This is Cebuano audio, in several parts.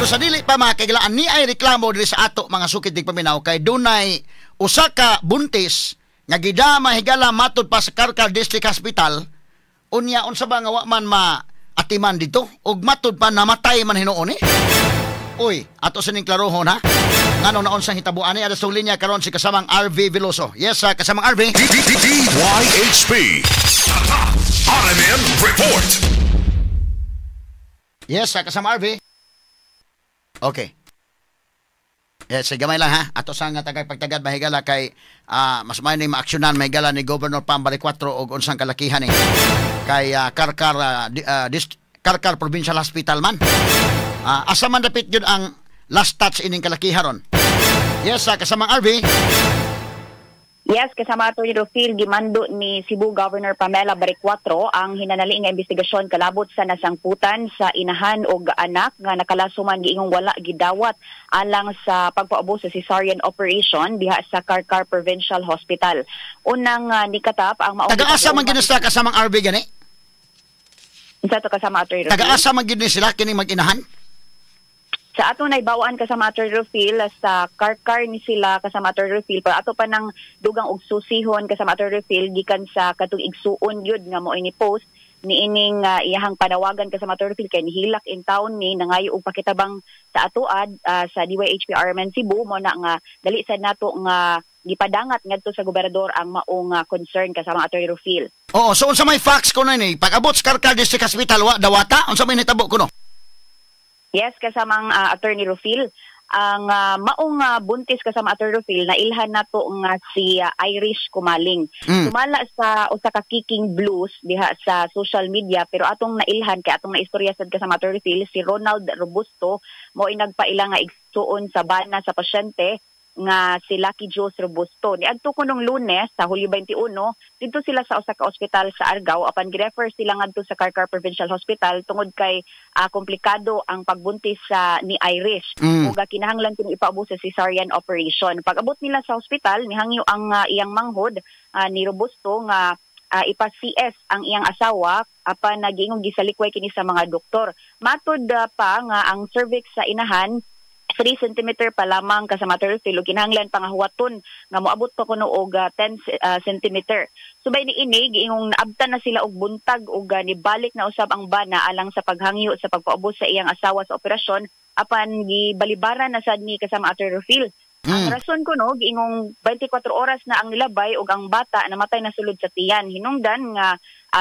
Pero sa dili pa, mga kahigalaan, ni ay reklamo diri sa ato mga sukid tigpaminaw kay dunay usa ka buntis nga gidama, higala, matud pa sa Carcar District Hospital. Unya unsa ba nga wa man ma atiman dito ug matud pa namatay man hinuon eh. Uy, ato sa ning klarohon ha. Ngano na unsang hitabuan ni ada sa linya karon si kasamang RV Veloso. Yes, kasamang RV. DYHP. RMN Report. Yes, kasama RV. Okay. Yes, sige, gamay lang ha. Ato sa nga tagay pagtagad, mahigala, kay mas may ni maaksyonan, mahigala, ni Governor Pam Baricuatro og unsang kalakihan ni kay Carcar Carcar Provincial Hospital man. Asa man dapit yun ang last touch ining kalakihan ron? Yes, kasamang RV. Yes, kasama Atty. Rufil, gimando ni Cebu Governor Pamela Baricuatro ang hinanali nga investigasyon kalabot sa nasangputan sa inahan og anak nga nakalasuman giingong wala gidawat alang sa pagpaubos sa cesarean operation diha sa Carcar Provincial Hospital. Unang nikatap ang maong Taga-asa man gid sila, kasamang RV, gani? Unsa to, kasama Atty. Rufil? Taga-asa man gid ni sila kining mag-inahan? Sa ato naibawaan, kasama Atty. Rufil, sa Carcar ni sila, kasama Atty. Rufil, pero ato pa nang dugang og susihon, kasama Atty. Rufil, gikan sa katong igsuon yun nga mo ini post niining iyahang panawagan, kasama Atty. Rufil, kay nihilak in town ni nangayo og pakitabang sa atoad sa DYHP RMN Cebu. Mo na nga dali sad nato nga gipadangat ngadto sa gobernador ang maong concern, kasama Atty. Rufil. Oo, so unsa may facts ko na ni? Pag-abot sa Carcar District Hospital, wa dawata, unsa may nitabo kuno? Yes, kasamang Attorney Rufil. Ang maong buntis, kasama Attorney Rufil, nailhan nato nga si Irish Kumaling. Sumala sa usa ka Kicking Blues diha sa social media, pero atong nailhan kay atong naistorya sad, kasama Attorney Rufil, si Ronald Robusto mo nagpaila nga igsuon sa bana sa pasyente nga si Lucky Jules Robusto. Niadto ko nung Lunes sa Hulyo 21, didto sila sa usa ka ospital sa Argao apan girefer sila ngadto sa Carcar Provincial Hospital tungod kay komplikado ang pagbuntis sa ni Irish. Ug kinahanglan kini ipaubos sa cesarean operation. Pag-abot nila sa ospital, nihangyo ang iyang manghod ni Robusto nga ipa-CS ang iyang asawa apan nagiingong gisalikway kini sa mga doktor. Matud pa nga ang cervix sa inahan 3 cm pa lamang, kasama Rufil, ug kinahanglan pa nga huwaton nga moabot pa kuno og 10 cm. Subay ni ini giingong naabtan na sila og buntag ug nibalik na usab ang bana alang sa paghangyo sa pagpaubos sa iyang asawa sa operasyon apan gibalibaran na sad ni, kasama Atty. Rufil. Ang rason ko no, giingong 24 oras na ang nilabay ug ang bata namatay na sulod sa tiyan. Hinungdan nga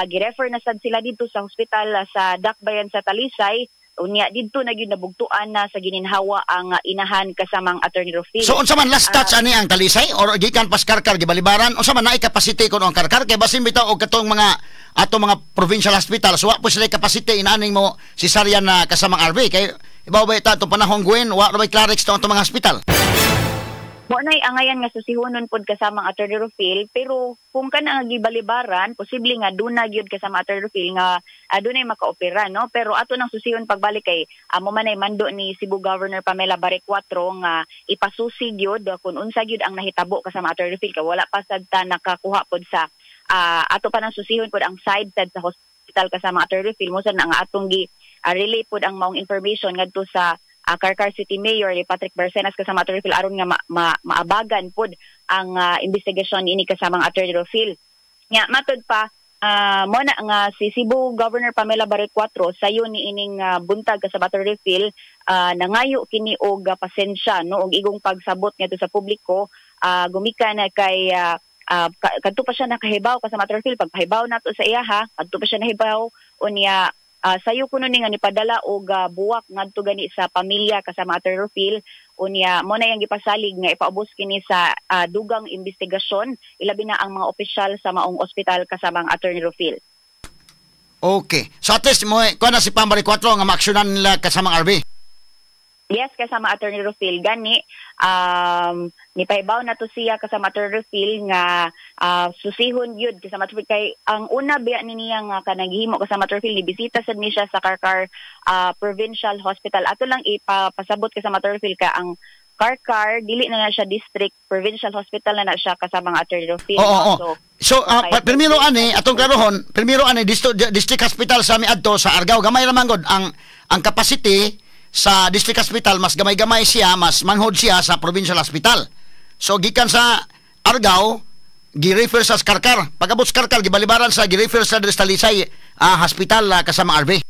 girefer na sad sila dito sa ospital sa Dakbayan sa Talisay. Unya didto na gyud nabugtuan na sa gininhawa ang inahan, kasamang Attorney Rufil. So unsa man last touch ani ang Talisay or gikan pas Carcar gibalibaran? Unsa man, naay capacity kuno ang Carcar? Kay basin bitaw og katong mga ato mga provincial hospital, so wa po sila capacity inaning mo cesarean na, kasamang RV, kay ibaw ba ita itong panahon Gwen, wa ra bay Clarix to atong mga hospital. Mo nay angayan nga susihonon pod, kasamang Attorney Rufil, pero kung kana nga gibalibaran, posible nga duna gyud, kasama Attorney Rufil, nga dunay makaopera no, pero ato nang susihon pagbalik kay mo man ay mando ni Cebu Governor Pamela Baricuatro nga ipasusi gyud kung unsa gyud ang nahitabo, kasama Attorney Rufil, kay wala pa sad ta nakakuha pod sa ato pa nang susihon pod ang side sad sa hospital, kasama Attorney Rufil. Mo sad na nga atong gi relay pod ang maong information ngadto sa Carcar City Mayor ni Patrick Barcenas, kasama Attorney Rufil, aron nga maabagan pod ang investigasyon ini, kasamang Attorney Rufil. Nga matud pa mo na nga si Cebu Governor Pamela Baricuatro sayo ni ining buntag, kasama Attorney Rufil, nangayo kini og pasensya no og igong pagsabot ngadto sa publiko gumikan na kay kadto pa siya nakahibaw, kasama Attorney Rufil. Pagpahibaw nato sa iya ha, kadto pa siya nahibaw. Unya sayo kuno ni nga nipadala og buwak ngadto gani sa pamilya, kasama Atty. Rufil. Unya mo na yang gipasalig nga ipaubos kini sa dugang investigasyon, ilabi na ang mga opisyal sa maong ospital, kasamang Attorney Rufil. Okay. So at least mo kuha na si Pam Baricuatro nga maaksyonan nila, kasamang RV. Yes, kasama Attorney Rufil. Gani, nipahibaw na to siya, kasama Attorney Rufil, nga susihon yun, kasama Attorney Rufil. Kay ang una biya ni niya nga kanang gihimo, kasama Attorney Rufil, ni bisita sad ni siya sa Carcar Provincial Hospital. Ato lang ipapasabot, kasama Attorney Rufil, ka ang Carcar dili na na siya district, provincial hospital na na siya, kasama ang Attorney Rufil. Oo. So, So, primero ani atong klarohon, primero ani district hospital sa mi adto sa Argao, gamay ra man gud ang capacity. Sa district hospital mas gamay-gamay siya, mas manghod siya sa provincial hospital. So gikan sa Argao gi-refer sa Carcar. Pag-abot sa Carcar gibalibaran sa gi-refer sa Talisay hospital, kasama RV.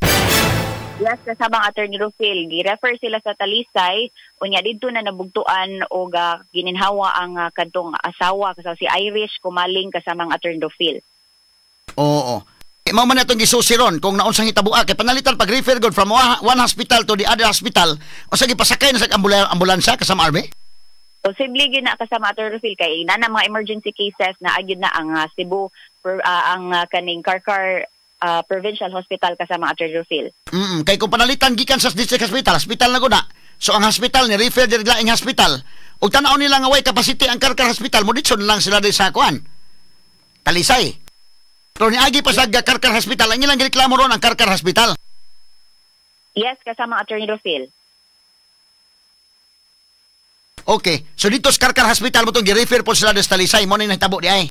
Yes, kasamang Attorney Rufil, gi-refer sila sa Talisay, unya didto na nabugtuan og gininhawa ang kadtong asawa kasama si Irish Kumaling, kasamang Attorney Rufil. Oo. Eh, mao man atong gisusi ron kung naunsang hitaboa kay panalitan pag-refer god from one hospital to the other hospital, unsa gipasakay na sa ambulansya, kasama RV? Posible gyud na, kasama Attorney Rufil, kay na mga emergency cases na agyud na ang Cebu ang kaning Carcar Provincial Hospital, kasama Attorney Rufil. Kay kung panalitan gikan sa district hospital, hospital na guna. So ang hospital ni refer diri laing hospital. Ug tan-aw nila nga way capacity ang Carcar Hospital, mo ditso na lang sila diri sa kuan, Talisay. Pero niagi pa sa Carcar Hospital, ang ilang gireklamo ron ang Carcar Hospital. Yes, kasama Attorney Rufil. Okay. So dito sa Carcar Hospital mo itong gi-refer po sila sa Talisay. Mo na nahitabo di ay.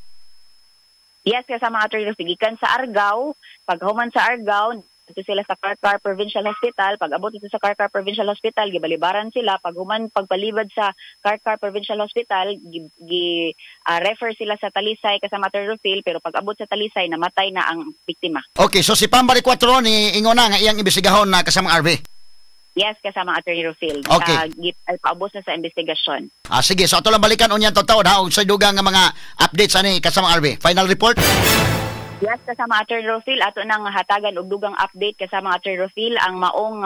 Yes, kasama Attorney Rufil. Gikan sa Argao, paghuman sa Argao, dito sila sa Carcar Provincial Hospital. Pag abot dito sa Carcar Provincial Hospital, gibalibaran sila. Pag human pagpalibad sa Carcar Provincial Hospital, gi refer sila sa Talisay, kasama Attorney Rufil, pero pag abot sa Talisay, namatay na ang biktima. Okay, so si Pambari 4 ni ingon na nga iyang imbestigahon na, kasama RV. Yes, kasama Attorney Rufil. Okay. Ay, paubos na sa investigasyon. Ah, sige, so ato lang balikan unya to taod ha og sa dugang nga mga updates ani, kasama RV. Final report. Yes, kasama Attorney Rufil, ato nang hatagan og dugang update, kasama Attorney Rufil, ang maong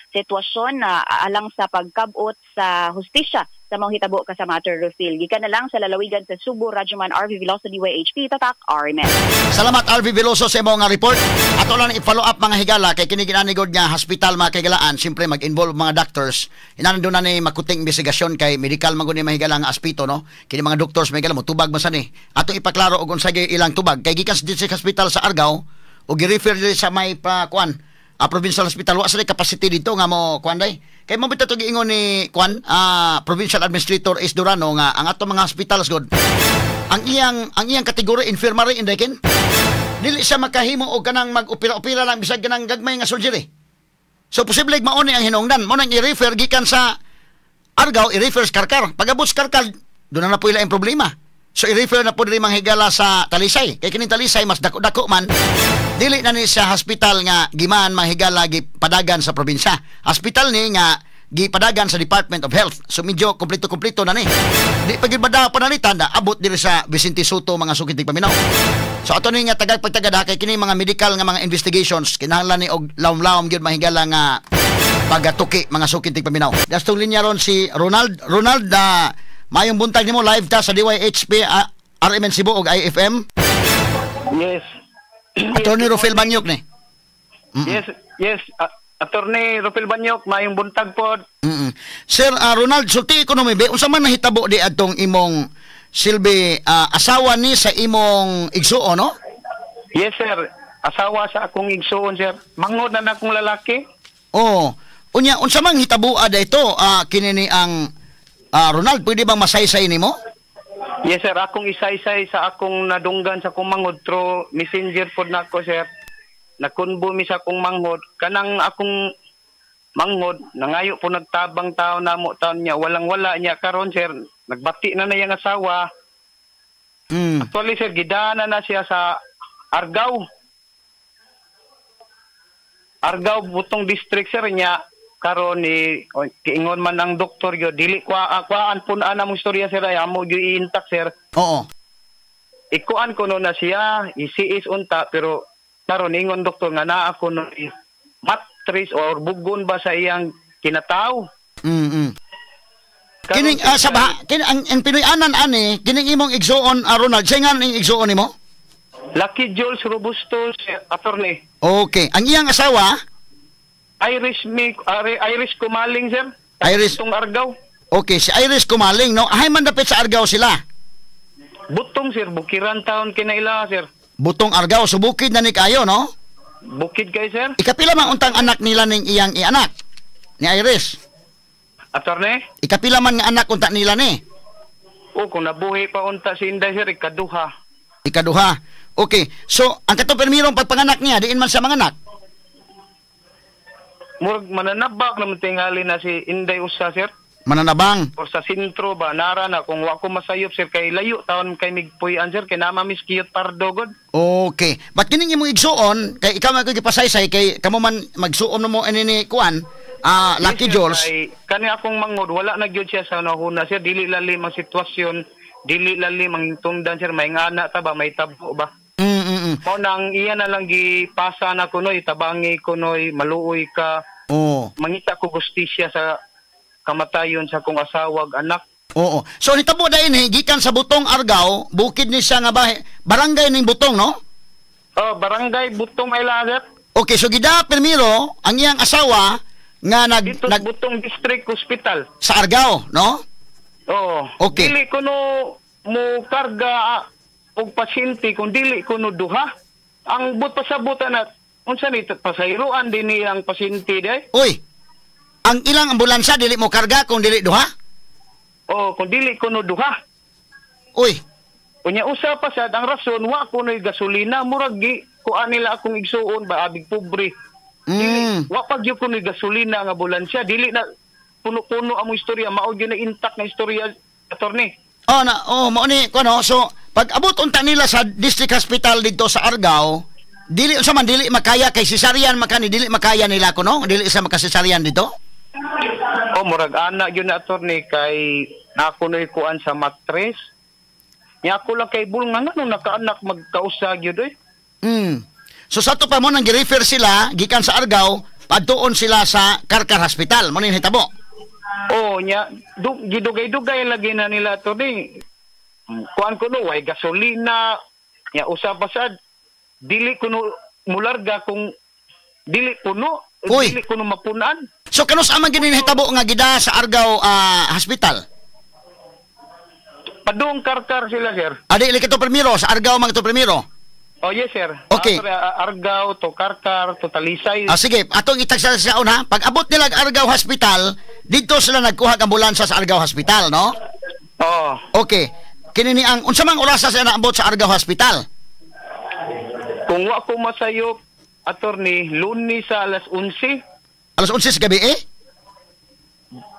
sitwasyon na alang sa pagkabot sa hustisya sa maong hitabo, kasama Attorney Rufil. Gikan na lang sa lalawigan sa Subo, Radyoman RV Veloso, DYHP, Tatak, RMN. Salamat, RV Veloso, sa imong nga report. Ato lang i-follow up, mga higala, kay kini ginanigod nga hospital, mga kahigalaan, siyempre mag-involve mga doctors. Inanan na ni makuting investigasyon kay medical man gud ni, mga higala, nga aspeto, no. Kini mga doctors, mga higala, mo tubag man sa ni. Ato ipaklaro og unsa gyud ilang tubag kay gikan sa district hospital sa Argao o gi-refer diri sa may pa kuan provincial hospital, wa sa capacity dito nga mo kuan day. Kay mo bitaw to giingon ni kuan provincial administrator is Durano nga ang ato mga hospitals god ang iyang kategory infirmary inday kin dili siya makahimo og kanang mag-opera-opera lang bisag kanang gagmay nga surgery. So posible mao ni ang hinungdan mo nang i-refer gikan sa Argao, i-refer sa Carcar. Pag-abot sa Carcar, doon na po ila ang problema. So i-refer na po diri, mga higala, sa Talisay. Kay kining Talisay mas dako-dako man. Dili na ni sa hospital nga giman, mga higala, gipadagan sa probinsya. Hospital ni nga gipadagan sa Department of Health. So medyo kompleto-kompleto na ni. Di pa gyud ba panalitan na abot diri sa Vicente Sotto, mga sukit paminaw. So ato ni nga tagag pagtagad kay kini mga medical nga mga investigations kinahanglan ni og lawom-lawom gyud, mahigala, nga pagatuki, mga sukit paminaw. Dastong linya ron si Ronald. Ronald, maayong buntag nimo. Live ta sa DYHP RMN Cebu ug IFM. Yes. Attorney Rufil Banyok ni. Yes. Attorney Rufil Banyok, maayong buntag po. Sir Ronald, sulti ko no be, unsa man nahitabo di adtong imong silbi asawa ni sa imong igsuon, no? Yes, sir. Asawa sa akong igsuon, sir. Mangod na akong lalaki. Oh. Unya unsa man hitabo ito kini ni ang Ronald, pwede bang masaysay nimo? Yes, sir. Akong isaysay sa akong nadunggan sa akong manghod through messenger pod nako, sir. Nakunbo mi sa akong manghod. Kanang akong manghod, nangayo po nagtabang tao namo taon niya. Walang wala niya karon, sir. Nagbati na na iyang asawa. Actually, sir, gidana na siya sa Argao. Argao Butong District, sir, niya karon ni kiingon man ang doktor yo dili kwa kuan pun ana mong istorya, sir, ay amo gyud i-intact, sir. Ikuan ko no na siya isiis unta, pero karon ingon doktor nga naa ko no matris or bugon ba sa iyang kinataw. Karon, Kining sir, sa ba kini ang Pinoy-anan ani kining imong igsuon, Ronald, siya nga ning igsuon nimo? Lucky Jules Robusto, sir, attorney. Okay. Ang iyang asawa? Irish mi Irish Kumaling, sir. Iris. Butong Argao. Okay, si Iris Kumaling, no? Ay man dapit sa Argao sila. Butong, sir, Bukiran town kinaila, sir. Butong Argao, so bukid na ni kayo, no? Bukid kay, sir. Ikapila man untang anak nila ning iyang ianak ni Iris? Attorney? Ikapila man nga anak unta nila ni? O kung nabuhi pa unta si Inday, sir, ikaduha. Ikaduha. Okay. So, ang katong permirong pagpanganak niya, diin man siya manganak. Murag mananabak naman tingali na si Inday usa, sir. Mananabang. Or sa sentro ba, nara na kung wa ko masayop, sir, kay layo taon kay migpuy-an, sir, kay nama mis kiyot pardo god. Okay. But kining imong igsuon kay ikaw man ko gipasaysay kay kamo man magsuon mo ini ni kuan, Lucky Yes, sir, Jules. kay kani akong mangod wala na gyud siya sa nahuna, sir, dili lalim ang sitwasyon, dili lalim ang tungdan, sir, may ngana ta ba, may tabo ba. Mao nang iya na lang gipasa na kunoy, tabangi kunoy, maluoy ka. Oo. Mangita ko gustisya sa kamatayon sa kong asawag anak. Oo. So nitabo dayon eh, gikan sa Butong Argao, bukid ni siya nga bahay, barangay ning Butong, no? Oh, barangay Butong ay sir. Okay, so gida primero ang iyang asawa nga nag, Dito nag Butong District Hospital. sa Argao, no? Oo. Okay. Dili kuno mo karga og pasyente kung dili kuno duha. Ang but pasabutan na unsa ni pasayroan din ni ang pasyente day? Uy. Ang ilang ambulansya dili mo karga kung dili duha? Oo, kung dili kuno duha. Uy. Unya usa pa sad ang rason wa kuno'y gasolina, murag gi kuan nila akong igsuon ba abig pobre. Dili wa pa gyud kuno'y gasolina ang ambulansya, dili na puno-puno among istorya, mao gyud na intact na istorya, attorney. Oh, na, oh, mao ni kuno. So pag abot unta nila sa district hospital didto sa Argao, dili unsa man dili makaya kay cesarean makani dili makaya nila kuno, dili sa makasesaryan dito. Oh, murag ana gyud na, attorney, kay nako no'y kuan sa matres. Nya ako lang kay bul nga nganong nakaanak magkausa gyud oy. So sa ato pa mo nang gi-refer sila gikan sa Argao, padtuon sila sa Carcar Hospital. Mo ni hitabo. Oh, nya gidugay-dugay lagi na nila attorney. Kuan ko no way gasolina. Nya usa pa sad dili kuno mularga kung dili puno, Uy. dili kuno mapunan. So kanus amang gini nahitabo nga gida sa Argao Hospital? Padung Carcar sila, sir. Adi ili kato primero sa Argao man ito primero. Oh, yes, sir. Okay. Ah, sorry, Argao to Carcar to Talisay. Ah, sige, atong itagsa sa una. Pag abot nila og Argao Hospital, didto sila nagkuha og ambulansya sa Argao Hospital, no? Oo. Okay. Kini ni ang unsa mang orasa sila naabot sa Argao Hospital? Kung wa ko masayop, attorney, Lunes sa alas 11. Alas 11 sa gabi eh?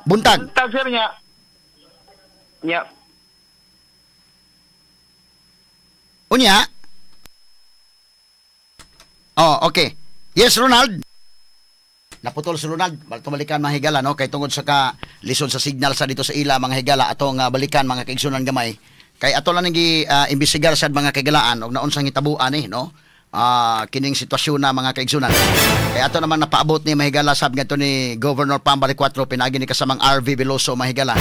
Buntag. Buntag, sir, nya. Nya. Unya. Oh, okay. Yes, Ronald. Naputol si Ronald. Tumalikan mga higala, no? Kay tungod sa ka lisod sa signal sa dito sa ila mga higala atong balikan mga kaigsunan gamay. Kay ato lang gi imbestigar sad mga kaigalaan og naunsang hitabuan eh, no? Kining sitwasyon na mga kaigsunan. Kay ato naman napaabot ni mahigala sab ngadto ni Governor Pam Baricuatro pinagi ni kasamang RV Veloso mahigala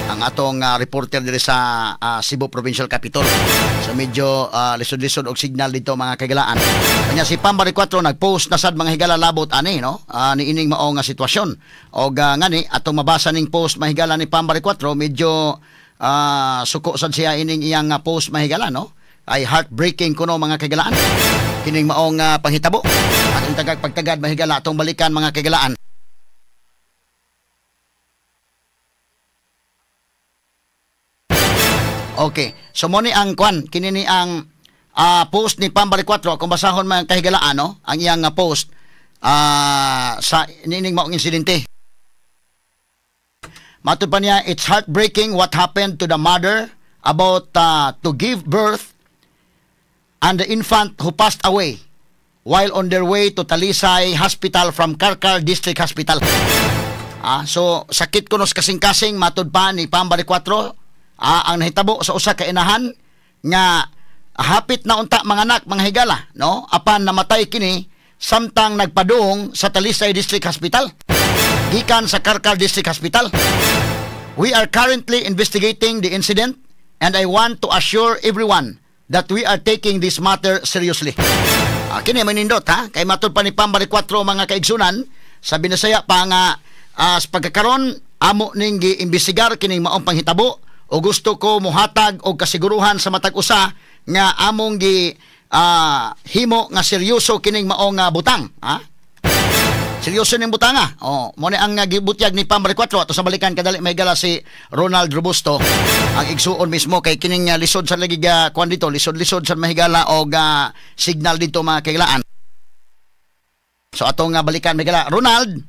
ang atong reporter diri sa Cebu Provincial Capital. So medyo lisod-lisod og signal dito mga kaigalaan. Kanya si Pam Baricuatro nagpost na sad mga higala labot ani, no? Niining mao nga sitwasyon. Og ngani atong mabasa ning post mahigala ni Pam Baricuatro medyo suko sad siya ining iyang post mahigala, no? Ay heartbreaking kuno mga kaigalaan. Kining maong panghitabo. Atong tagag pagtagad mahigala atong balikan mga kaigalaan. Okay. So mo ni ang kwan kini ni ang post ni Pam Baricuatro kung basahon mga kahigalaan, no? Ang iyang post sa niining maong insidente. Matud pa niya, it's heartbreaking what happened to the mother about to give birth and the infant who passed away while on their way to Talisay Hospital from Carcar District Hospital. So sakit kuno sa kasing-kasing matud pa ni Pam Baricuatro ang nahitabo sa usa ka inahan nga hapit na unta mga anak mga higala, no? Apan namatay kini samtang nagpadung sa Talisay District Hospital gikan sa Carcar District Hospital. We are currently investigating the incident and I want to assure everyone that we are taking this matter seriously. Kini manindot ha, kay matud pa ni Pam Baricuatro mga kaigsunan sa binasaya pa nga sa pagkakaron amo ning giimbestigar kining maong panghitabo o gusto ko mohatag og kasiguruhan sa matag usa nga among gi himo nga seryoso kining maong butang, ha? Seryoso ning butang ah. Oh, mo ni ang gibutyag ni Pam Baricuatro ato sa balikan kadali may gala si Ronald Robusto ang igsuon mismo kay kining lisod sa lagi kuan dito, lisod-lisod sa mahigala og signal dito mga kailaan. So atong balikan may gala Ronald.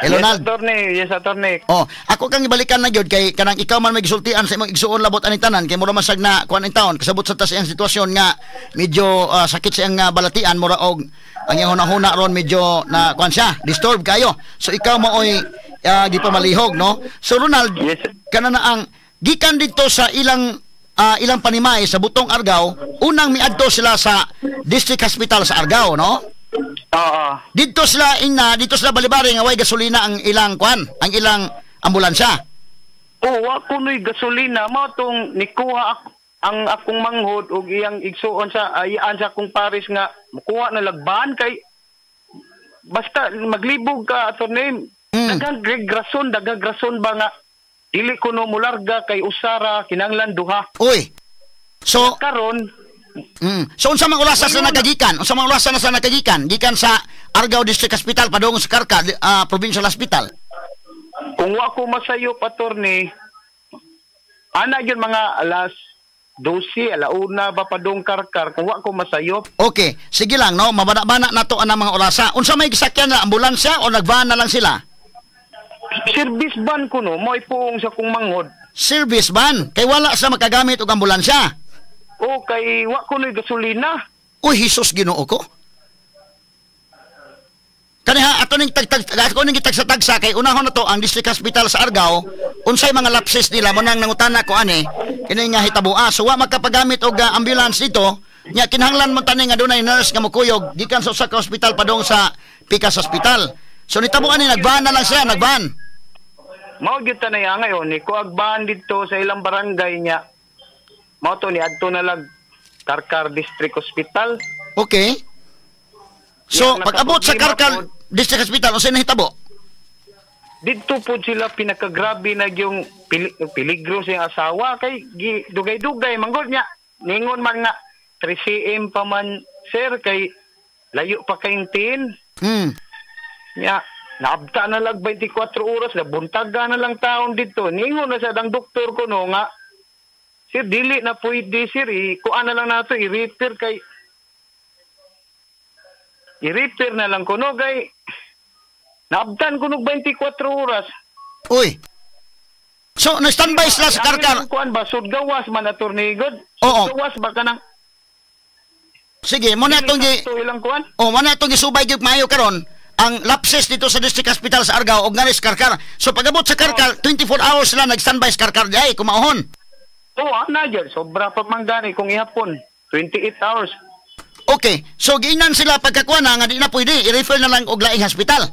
Hello, Yes, Nald. attorney. Yes, attorney. Oh, ako kang ibalikan na gyud kay kanang ikaw man may gisultian sa imong igsuon labot ani tanan kay mura man sad na kuan in taon kasabot sa ta sa iyang sitwasyon nga medyo sakit sa iyang balatian, mura og ang iyang hunahuna ron medyo na kuan siya, disturb kayo. So ikaw maoy gipamalihog, no? So Ronald, Yes. kana na ang gikan didto sa ilang ilang panimay sa Butong Argao, unang miadto sila sa District Hospital sa Argao, no? Oo. Dito sila ina, dito sila balibari nga way gasolina ang ilang kwan, ang ilang ambulansya. Oh, wa ko no'y gasolina mao tong nikuha ako, ang akong manghod ug iyang igsuon sa ayaan sa akong pares nga mukuha na lagban kay basta maglibog ka, attorney. Daghang rason ba nga dili ko no mularga kay usara kinahanglan duha. Uy. So, Karon So unsa man orasa sa nagagikan? Unsa man orasa na sa nagagikan? Gikan sa Argao District Hospital padung sa Carcar Provincial Hospital. Kung wa ko masayop, attorney, ana gyud mga alas 12, alauna ba padung Karkar kung wa ko masayop. Okay, sige lang, no, mabana-bana na to ang mga orasa. Unsa may gisakyan na ambulansya o nagvan na lang sila? Service van ko no, mo ipuong sa kong manghod. Service van kay wala sa makagamit og ambulansya. O kay wa ko no'y gasolina. Uy, Hesus Ginoo ko. Kaniha ato ning tag ako ning gitagsa-tagsa kay unahon na to ang District Hospital sa Argao, unsay mga lapses nila mo nang nangutana ko ani kini nga hitaboa. So wa makapagamit og ambulance dito, nya kinahanglan man tani nga dunay nurse nga mokuyog gikan sa usa ka hospital padung sa Pikas Hospital. So nitabo ani nagvan na lang siya, nagvan. Mao gyud tanay ngayon ni kuagban didto sa ilang barangay niya. Mao to ni adto na lag Karkar District Hospital. Okay. So Yang pag-abot sa nakaproblema Karkar pod. District Hospital, unsay nahitabo? Didto pod sila pinakagrabe na yung peligro sa iyang asawa kay dugay-dugay manggod niya. Ningon man nga 3 cm pa man sir kay layo pa kayong tin. Nya naabta na lag 24 oras na buntaga na lang taon dito. Ningon na sa dang doktor ko no nga sir dili na pwede sir, ikuan na lang nato i-repair kay i-repair na lang kuno kay naabtan ko nog 24 oras. Uy. So na-standby sila sa Karkar. Ang kuan ba sud gawas man, attorney God? Oo. Gawas ba kanang Sige, mo na itong gi Sakto ilang kuan? Oh, mo na itong gisubay gyud maayo karon ang lapses dito sa District Hospital sa Argao og ngaris Karkar. So pag-abot sa Karkar, 24 hours sila nag-standby sa Karkar diay kumahon. Oo, ana gyud sobra pa man gani kung ihapon 28 hours. Okay, so giinan sila pagkakuha na nga di na pwede, i-refer na lang og laing hospital.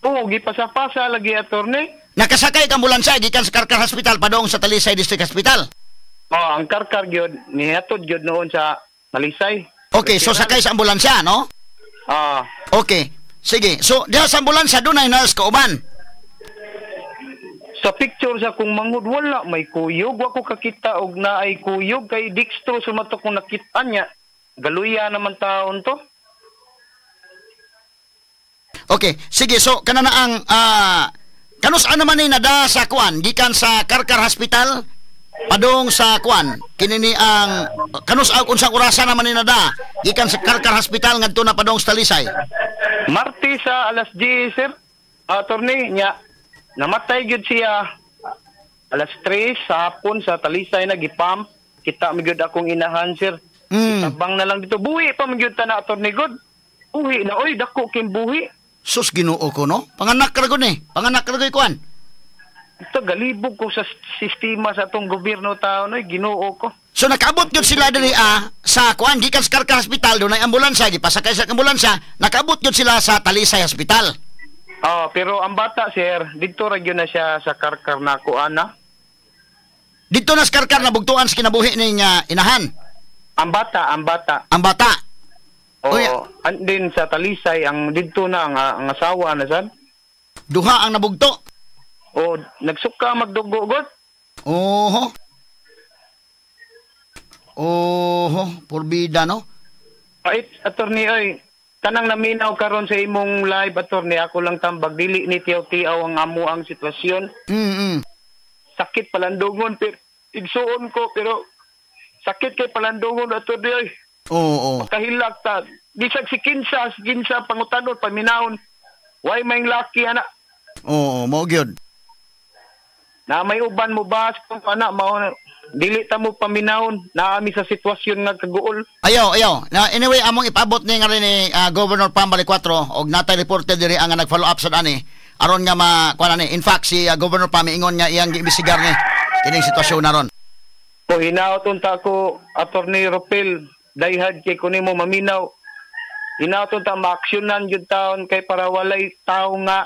Oo, gipasa-pasa lagi, attorney. Nakasakay ka ambulansya gikan sa Karkar Hospital padung sa Talisay District Hospital. Oh, ang Karkar gyud nihatod gyud noon sa Talisay. Okay, so sakay sa ambulansya, no? Ah. Okay. Sige. So diha sa ambulansya dunay nurse kauban. Sa picture sa kong manghod wala may kuyog, wa ko kakita og naay kuyog kay dextro sumato kong nakita niya. Galuya naman taon to. Okay, sige. So kana na ang kanus naman ni nada sa kuan gikan sa Karkar Hospital padung sa kuan kini ni ang kanus unsang orasa naman ni nada gikan sa Karkar Hospital ngadto na padung sa Talisay? Martes sa alas 10, sir. Attorney niya namatay gyud siya alas 3 sa hapon sa Talisay na gipam. Kita mi gyud akong inahan, sir. Tabang na lang dito. Buhi pa man gyud ta na, attorney God. Buhi na oy, dako king buhi. Sus Ginoo ko, no? Panganak ra gud ni. Panganak ra gud kuan. Ito galibog ko sa sistema sa atong gobyerno taon oy, Ginoo ko. So nakaabot gyud sila diri sa kuan gikan sa Karkar Hospital dunay ambulansya gipasakay sa ambulansya, nakaabot gyud sila sa Talisay Hospital. Oh, pero ang bata, sir, didto ra gyud na siya sa Karkar na ko ana. Didto na sa Karkar na bugtuan sa kinabuhi ning inahan. Ang bata, ang bata. Ang bata. Oo, Uy. and din sa Talisay ang didto na ang asawa na sad. Duha ang nabugto. O nagsuka magdugo god. Oho. Oho, porbida, no? Ay, attorney oy, kanang naminaw karon sa imong live, attorney, ako lang tambag dili ni tiyaw-tiyaw ang amo ang sitwasyon. Sakit palandungon pero igsuon ko pero sakit kay palandungon, attorney oy. Oo. Kahilak ta. Bisag si kinsa, si kinsa pangutanon paminawon. Why may laki ana? Oo, mao gyud. Na may uban mo ba kung ana mao dili ta mo paminawon, naami sa sitwasyon nga kaguol. Ayaw, ayaw. Na, anyway, among ipabot ni nga rin ni Governor Pam Balicuatro og natay reporter diri ang nag-follow up sa ani aron nga ma kuan ani. In fact, si Governor Pam ingon nga iyang giimbestigar ni kining sitwasyon naron. Ko hinaot unta ko, Attorney Ropel, dayhad kay kunimo maminaw. Hinaot unta maaksyonan jud taon kay para walay tawo nga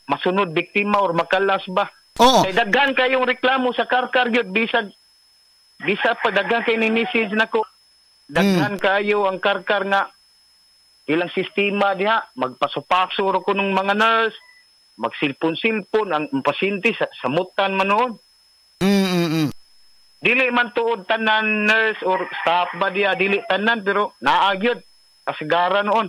masunod biktima or makalas ba. Oo. Kay daghan kayong reklamo sa Karkar gyud, bisag bisa pa daghan kay ni message nako. Daghan kayo ang Karkar nga ilang sistema diha, magpaso-paso ra kunong mga nurse, magsilpon-silpon ang pasyente sa samutan man noon. Dili man tuod tanan nurse or staff ba diha, dili tanan pero naa gyud kasigara noon.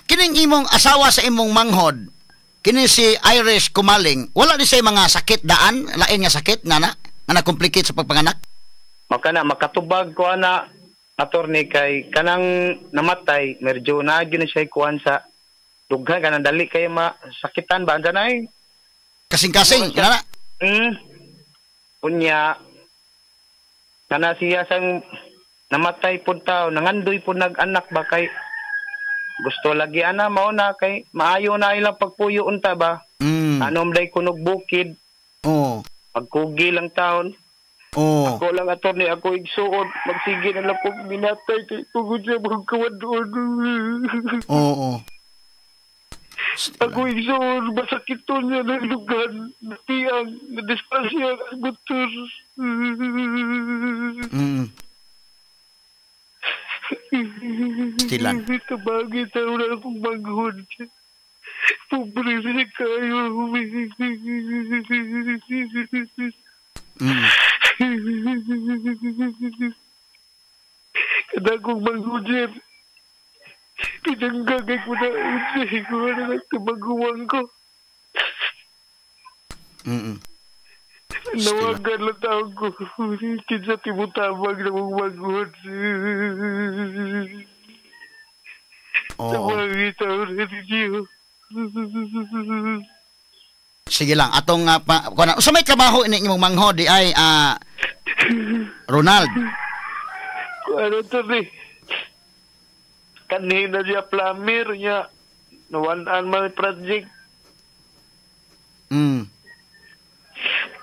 Kining imong asawa sa imong manghod, kini si Irish Kumaling, wala ni say mga sakit daan, lain nga sakit nga na nga na-complicate sa pagpanganak? Makana makatubag ko ana, attorney, kay kanang namatay medyo naa gyud na siya kuan sa dughan, kanang dali kay masakitan ba andan ay Kasing-kasing, na. Unya kana siya sang namatay pud taw nangandoy pud nag-anak ba kay gusto lagi ana mao na kay maayo na ilang pagpuyo unta ba. Anom day kunog bukid. Oo. Pagkugi lang taon. Oo. Ako lang, attorney, ako igsuon, magsige na lang kong minatay kay tungod sa mga kawadoon. Oo. Ako igsuon, masakiton niya ng lugar, natiyang, nadisgrasya ang motor. Stilan. Tabagi, tayo na akong manghod. Pobre siya kayo. Kada akong manghod, pinanggagay ko na unsay ko na tumaguwang ko. Nawagan lang tawag ko. Kinsa timutabag na mong manghod. Oo. Tabagi tawag na ninyo. Sige lang, atong kuan sa may trabaho ini imong manghod di ay Ronald. Ano to ni? Kanina siya plumber niya. Nawan-an man project.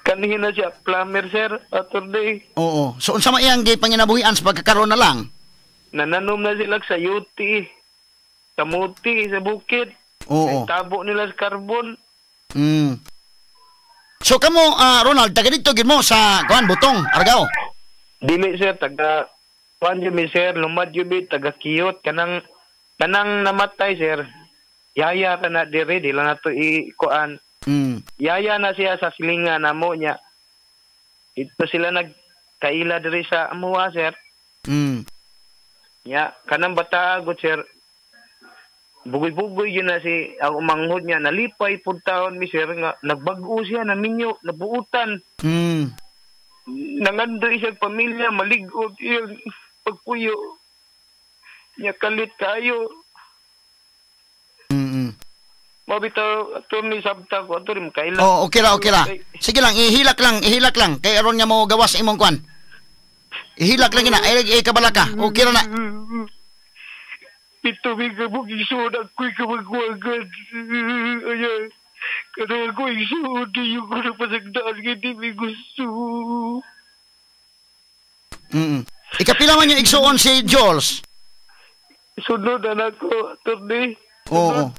Kanina siya plumber, sir, attorney. Oo. So unsa man iyang gipanginabuhian sa pagkakaroon na lang? Nananom na sila sa yuti, kamuti sa bukid. Oo. Tabo nila sa karbon. So kamo Ronald, taga dito gid mo sa kuan Butong, Argao. Dili sir, taga kuan jud mi sir, lumad jud mi taga Kiyot, kanang kanang namatay sir. Yaya ka na dire, di lang nato i kuan. Yaya na siya sa silingan namo niya. Ito sila nagkaila diri sa amuha sir. Nya kanang bata gud sir. Bugoy-bugoy yun na si ang umanghod niya. Nalipay pud taon mi sir nga nagbag-o siya, naminyo, nabuutan. Nangandoy siya pamilya, malig-og iyang pagpuyo. Nya kalit kayo. Mabitaw attorney sabta ko attorney makaila. Oh, okay ra, okay ra. Sige lang, ihilak lang, ihilak lang kay aron nga mo gawas imong kuan. Ihilak lang gina, ay kabala ka. Okay ra na. Ito may kabog isuod ako'y kamagwagan. Ayan. Kaya ako isuod yung ko na pasagdaan hindi may gusto. Ikapila man yung igsuon si Jules? Sunod anak ko, attorney. Oo.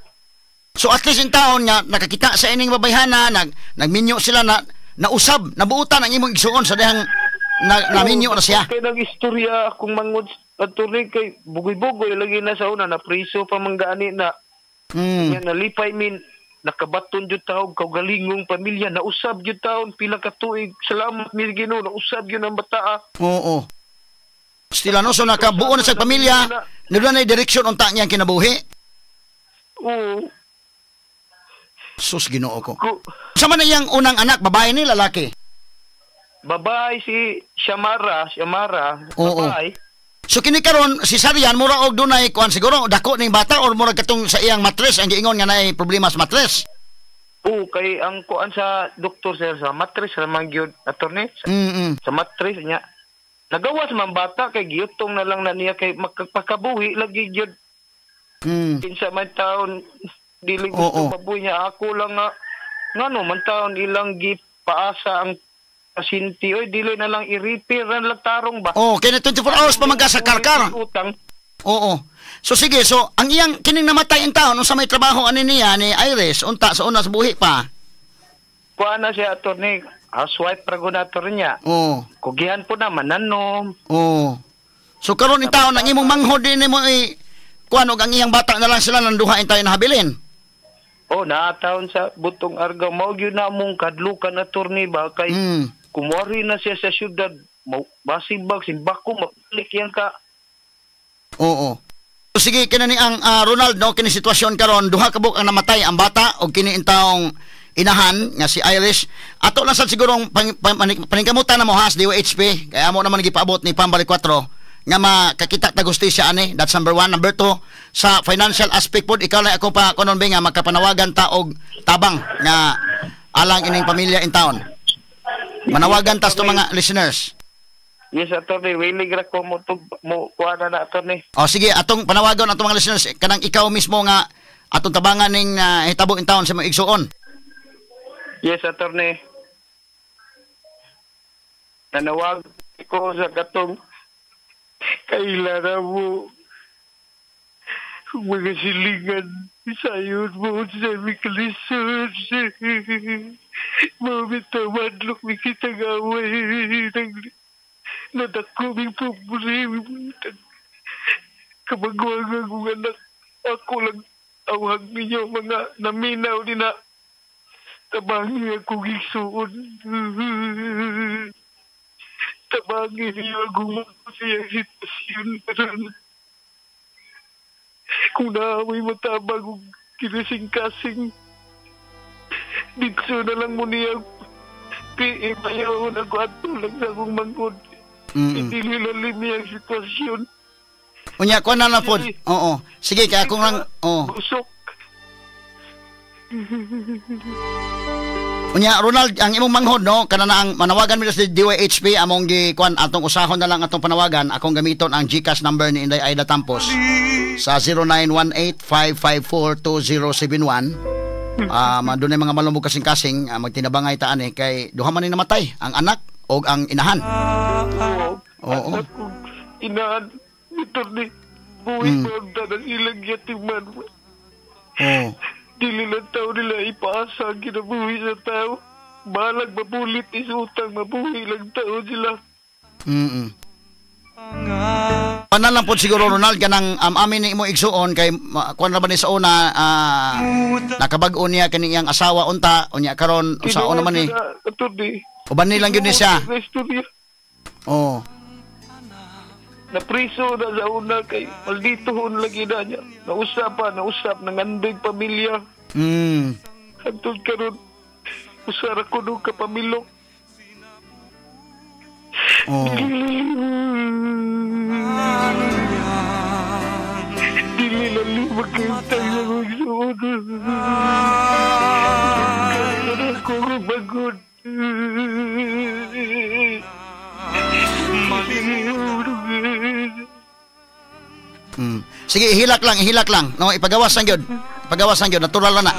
So at least in taon nga nakakita sa ining babayhana, nagminyo sila na nausab, nabuutan ang imong igsuon sa dihang naminyo na siya. Kaya nag-istorya akong mangod, attorney, kay bugoy-bugoy lagi na sa una, napriso pa manggani na. Yan, nalipay min, nakabaton jud taog, kaugalingong pamilya, nausab jud taon, pila ka tuig, salamat mi Ginoo, nausab jud ang bataa. Oo. Stila no, so nakabuo na sa pamilya, nila na direksyon unta niyang kinabuhi. Oo. Sus, Ginoo ko. Sa man iyang unang anak, babae ni lalaki? Babae si Shamara, Shamara, Oo. Babae. So kini karon si Sarian mura og dunay kuan siguro dako ning bata or mura katong sa iyang matres ang giingon nga naay problema sa matres. Oo, kay ang kuan sa doktor, sir, sa matris ra man gyud, attorney. Sa, sa matris niya. Nagawas man bata kay giyutong na lang na niya kay makapakabuhi lagi gyud. Kinsa man taon dili gusto mabuhi niya, ako lang nga ngano man taon ilang gipaasa ang pasyente, oy, dili na lang i-repair na lang tarong ba. Oh, kay na 24 hours pa man ka sa Carcar. Utang. Oo. So sige, so ang iyang kining namatay in taon, unsa may trabaho ani niya ni Iris unta sa una sa buhi pa? Kuan na siya, attorney, housewife ra gud attorney niya. Kugihan po na mananom. Oo. So karon in taon ang imong manghod din nimo i kuan og ang iyang bata na lang sila nang duha in tayo nahabilin. Oh, naataon sa Butong Argaw, mao gyud na mong kadlukan, attorney ba, kay kumuari na siya sa syudad, basig bag simbako mabalik yan ka. Oo. So, sige, kini ni ang Ronald, no, kini sitwasyon karon, duha ka buok ang namatay, ang bata og kini intawong inahan nga si Irish. Ato lang sad sigurong paningkamutan na mo has DOHP kaya amo naman gipaabot ni Pambalik 4 nga makakita ta gustisya ani. That's number one. Number two, sa financial aspect pod, ikaw lang ako pa kunon ba nga makapanawagan ta og tabang nga alang ining pamilya in town. Manawagan tas to mga listeners. Yes, attorney, willing ra ko mo tug mo kuha na na, attorney. O sige, atong panawagon atong mga listeners, kanang ikaw mismo nga atong tabangan ning hitabo in town sa mga igsuon. Yes, attorney. Nanawag ko sa katong kailan mo mga silingan sayon mo sa mikalisod. Mamitawadlok mi kitang away. Nadako mi problema. Kamagwang akong anak. Ako lang awag ninyo mga naminaw ni na tabangi akong igsuon. Tabangi niyo akong mga sitwasyon. Kung naamoy matabang og kinasing-kasing, dito na lang mo niya PM, ayaw na ko ato lang sa akong manghod. Hindi lalim niya ang sitwasyon. Unya ko na lang pod. Oo. Sige, kaya akong lang, oo. Busok. Unya Ronald, ang imong manghod, no, kana na ang manawagan mi sa DYHP, among gi kuan atong usahon na lang atong panawagan, akong gamiton ang GCash number ni Inday Aida Tampos sa 0918-554-2071. Dunay mga malumog kasing-kasing, magtinabangay ta ani kay duha man ni namatay, ang anak og ang inahan. Oo. Anak og inahan nito ni buhi pa ang tanang ilang yatiman. Oo. Dili lang tao nila ipaasa ang kinabuhi sa tao. Balag mabulit is utang, mabuhi lang tao sila. Panan lang po siguro, Ronald, kanang amin ni imo igsuon kay kuan ra ba ni sa una, nakabag-o niya kani iyang asawa unta unya karon usaon naman ni. Uban ni lang gyud ni siya. Oo. Napriso na sa una kay malditohon lagi na niya. Nausap pa, nausap ng andoy pamilya. Hantod karon usara ko nung kapamilok. Oh. Dili lang magkintay na magsuod. Ako magod. Sige, ihilak lang, ihilak lang. No, ipagawas ang gyud. Ipagawas ang gyud, natural na na.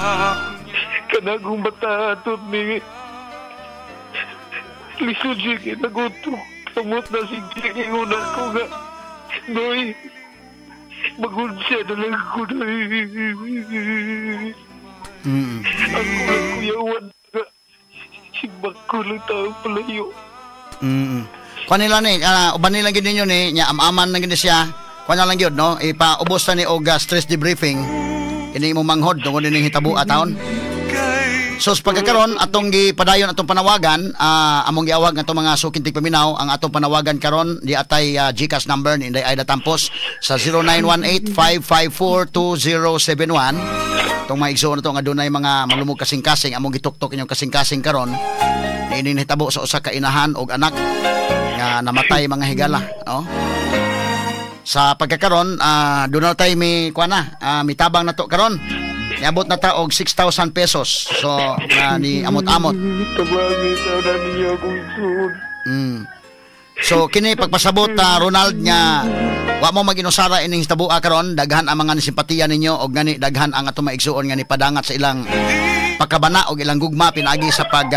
Kanagong bata atot ni lisod siya kay nagutok. Kamot na si Gina ko nga. Noy, magod siya na lang ko, Noy. Ako lang kuyawan nga. Sigbak ko lang tao palayo. Kuha nila ni, uban nila gyud ninyo ni, nya amaman na gyud siya. Kuha na lang gyud, no? Ipaubos na ni og stress debriefing. Ini imong manghod tungod ining hitabo taon. So sa pagkakaron atong gipadayon atong panawagan, among giawag atong mga suking tigpaminaw, ang atong panawagan karon di atay GCash number ni Inday Aida Tampos sa 0918-554-2071. Itong mga igsoon na to nga dunay mga malumog kasing-kasing, among gituktok inyong kasing-kasing karon. Ini hitabo sa usa ka inahan og anak nga namatay mga higala, no? Sa pagkakaron, doon na tayo may kuan na, mitabang na to karon. Niabot na ta og 6,000 pesos. So na ni amot-amot. Tabangin na ninyo akong igsoon. So kini pagpasabot Ronald nga wa mo maginusara ining hitabua karon, daghan ang mga simpatiya ninyo og ngani daghan ang atong maigsuon nga nipadangat sa ilang pagkabana og ilang gugma pinaagi sa pag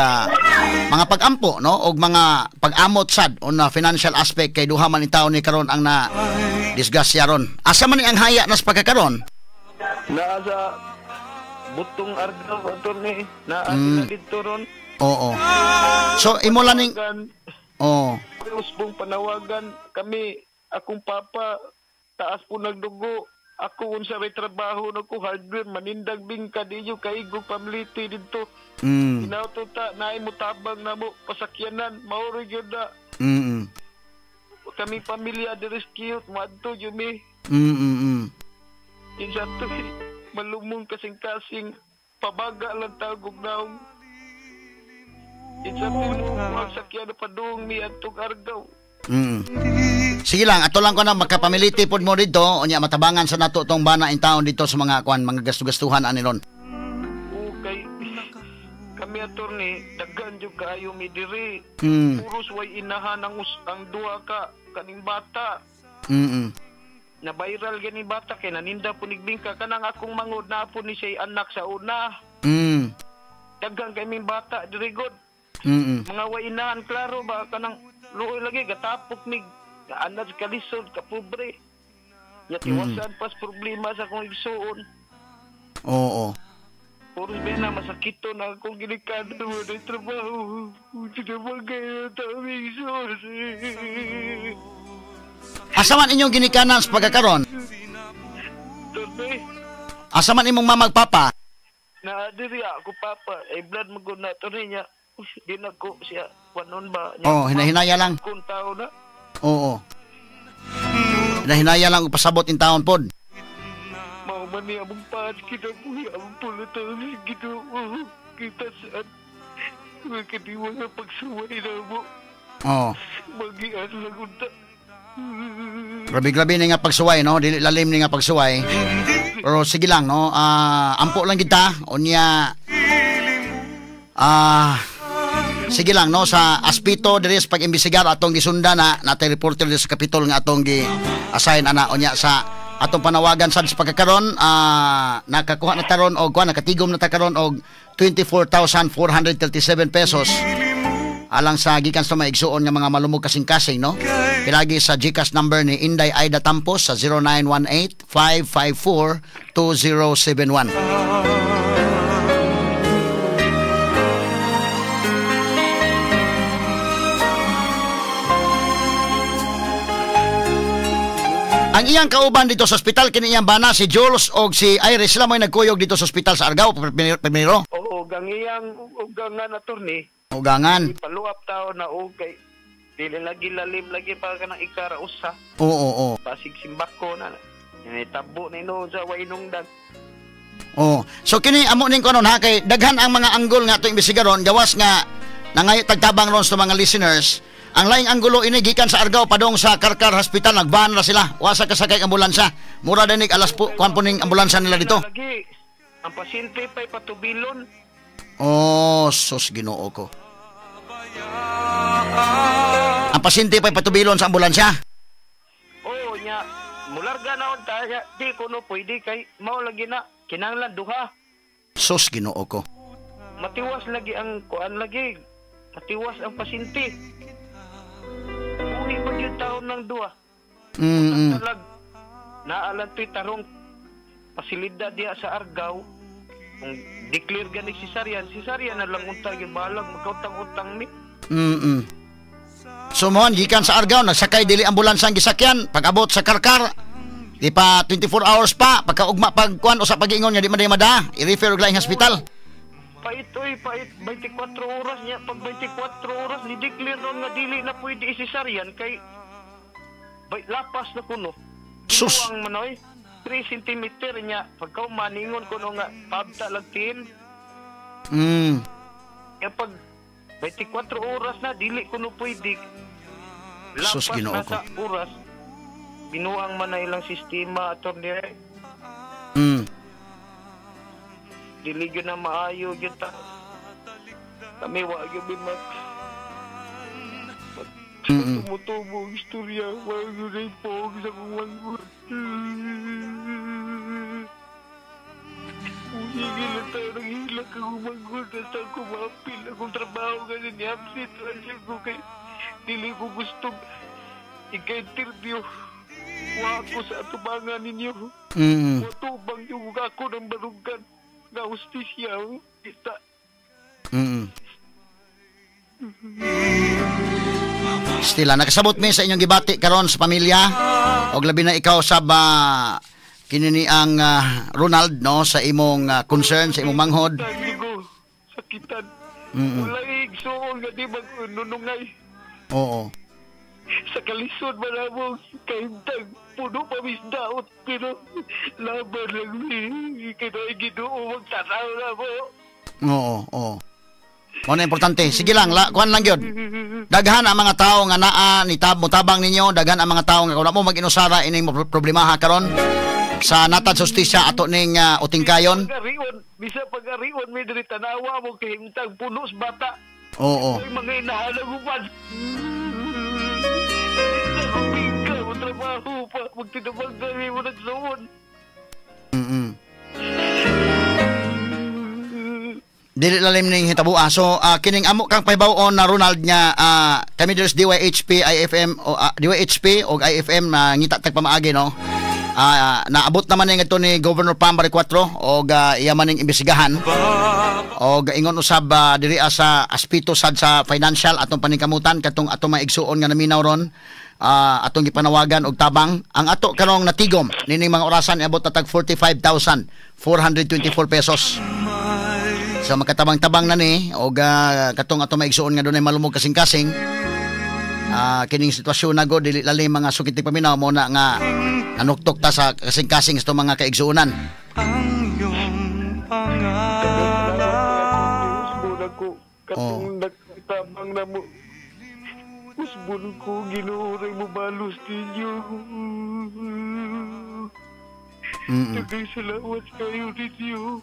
mga pagampo no og mga pag-amot sad on financial aspect kay duha man ni taon ni karon ang na disgrasya ron. Asa man ni ang haya nas pagkakaron? Naa sa Butong Argaw, attorney. Naa sila dito ron. Oo. So imo lang ning oo. Usbong panawagan kami, akong papa taas po nagdugo. Ako unsa may trabaho nako hardware manindag bingka diyo kaigo pamliti didto. Inauto ta naay mo tabang namo pasakyanan mao ra gyud na. Kami pamilya diri cute moadto gyud mi. Kinsa to malumong kasing-kasing pabaga lang tagog naong. Kinsa to mo sakyan padung mi adtong Argaw. Sige lang, ato lang ko na makapamiliti pod mo dito, unya matabangan sa nato tong bana in town dito sa mga kuan, mga gastugastuhan ani ron. Okay. Kami attorney, daghan jud kaayo mi diri. Puros way inahan ang duha ka kaning bata. Na viral gani bata kay naninda po nigbingka kanang akong mangod na po ni siya anak sa una. Daghan kay ming bata diri god. Mga way inahan klaro ba kanang luoy lagi gatapok mig anad kalisod kapobre. Ya tiwasan pas problema sa akong igsuon. Oo. Puros ba na masakito na akong gilikan ng trabaho. Tinabagay na taong igsuon. Asa man inyong ginikanan sa pagkakaron? Tuloy. Asa man imong mamagpapa? Na diri ako papa, ay blood magud na tuloy niya. Di na ko siya panon ba? Oh, hinahinaya lang. Kung tao na. Oo. Hinahinaya lang pasabot in taon pod. Mao man ni among paat kinabuhi among pulutan Ginoo kita sa kadiwa nga pagsuway na mo. Oo. Magian lang unta. Grabe-grabe ni nga pagsuway no, dili lalim ni nga pagsuway. Pero sige lang no, ampo lang kita unya. Sige lang no, sa aspito diri sa pag-imbestigar atong gisunda na natay reporter diri sa Capitol nga atong gi-assign ana unya sa atong panawagan sad sa pagkakaron nakakuha na taron og kuha nakatigom na ta karon og 24,437 pesos alang sa gikan sa maigsuon nga mga malumog kasing-kasing no. Pilagi sa GCash number ni Inday Aida Tampos sa 0918 554 2071. Ang iyang kauban dito sa ospital kini iyang bana si Jules og si Iris sila mo'y nagkuyog dito sa ospital sa Argao primero. Oo, gang iyang ugangan attorney. Ugangan. Paluap tao na okay. Dili lagi lalim lagi para kanang ikara usa. Oo, oo. Pasig simbako na. Tabo ni no sa wainungdan. Oo. So kini amo ning kuno ha kay daghan ang mga anggol nga ato imbestigaron gawas nga nangayo tagtabang ron sa mga listeners. Ang laing anggulo ini gikan sa Argao padong sa Karkar Hospital nagvan ra sila. Wa sa kasakay ambulansya. Mura dinig alas po kuan po ning ambulansya nila dito. Lagi ang pasyente pay patubilon. Oh, sus Ginoo ko. Ang pasyente pay patubilon sa ambulansya. Oo nya, mularga na unta di kuno pwede kay mao lagi na kinahanglan duha. Sus Ginoo ko. Matiwas lagi ang kuan lagi. Matiwas ang pasyente. Buhi pa yung taon ng duha. Talag, naalan to'y tarong pasilidad diya sa Argao. Kung declare gani cesarean, cesarean na lang untag yung balag, magkautang-utang ni. So mohon, gikan sa Argao, nagsakay dili ambulansang gisakyan, pag-abot sa Karkar, di pa 24 hours pa, pagkaugma pagkuan o sa pag-iingon nga di man mada, i-refer og laing hospital. Pait, oy, pait, 24 oras niya. Pag 24 oras, ni-declare ron nga dili na pwede i-cesarean kay lapas na kuno. Sus! Ang manoy, 3 cm niya. Pagka maningon kuno nga, pabta lang tin. Kaya pag 24 oras na, dili kuno pwede. Lapas. Sus, Ginoo na sa oras, binuang man na ilang sistema, attorney. Dili gyud na maayo gyud ta. Kami wa gyud mi mag tumutubo ang istorya, wa gyud ay poog sa akong manghod. Sige lang tayo ng hilak akong manghod at ako maapil akong trabaho kasi ni absent lang siya ko kay dili ko gusto ika-interview. Wa ako sa atubangan ninyo. Watubang yung ako ng barugan na hustisya kita. Stila, nakasabot mi sa inyong gibati karon sa pamilya. Og labi na ikaw sa kinini ang Ronald, no, sa imong concern sa imong manghod. Sakitan. Wala igsuon nga di magnunungay. Oo. Sa kalisod man mo kahimtang puno pa misdaot pero laban lang mi kaya Ginoo magtanaw na mo. Oo, oo. Mo na importante. Sige lang, kuan lang gyud. Daghan ang mga tao nga naa ni tabang ninyo, daghan ang mga tao nga wala mo mag-inusara ining problemaha karon sa natad hustisya ato ning utingkayon. Bisa pag-arion mi diri tanawa mo kahimtang puno sa bata. Oo. Ay, mga inahalang upan. Trabaho pa, magtinabang kami mo nagsuon. Dili lalim ning hitabua. So, kining amo kang pahibaw-on na Ronald nga kami diri sa DYHP, IFM o DYHP og IFM na ngita tag pamaagi, no. Naabot naman ning adto ni Governor Pam Baricuatro og iya man ning imbestigahan. Og ingon usab diri sa aspito sad sa financial atong paningkamutan katong atong maigsuon nga naminaw ron. Atong gipanawagan og tabang ang ato karong natigom nining mga orasan iabot na tag 45,424 pesos. So makatabang-tabang na ni og katong ato maigsuon nga dunay malumog kasing-kasing. Kining sitwasyon nago dili lalim mga sukit paminaw mo na nga nanuktok ta sa kasing-kasing sa mga kaigsuonan. Ang iyong pangalan. Katong nagtabang na mo. Usbon ko, Ginoo ray mo balos ninyo. Tagay salamat kayo ninyo.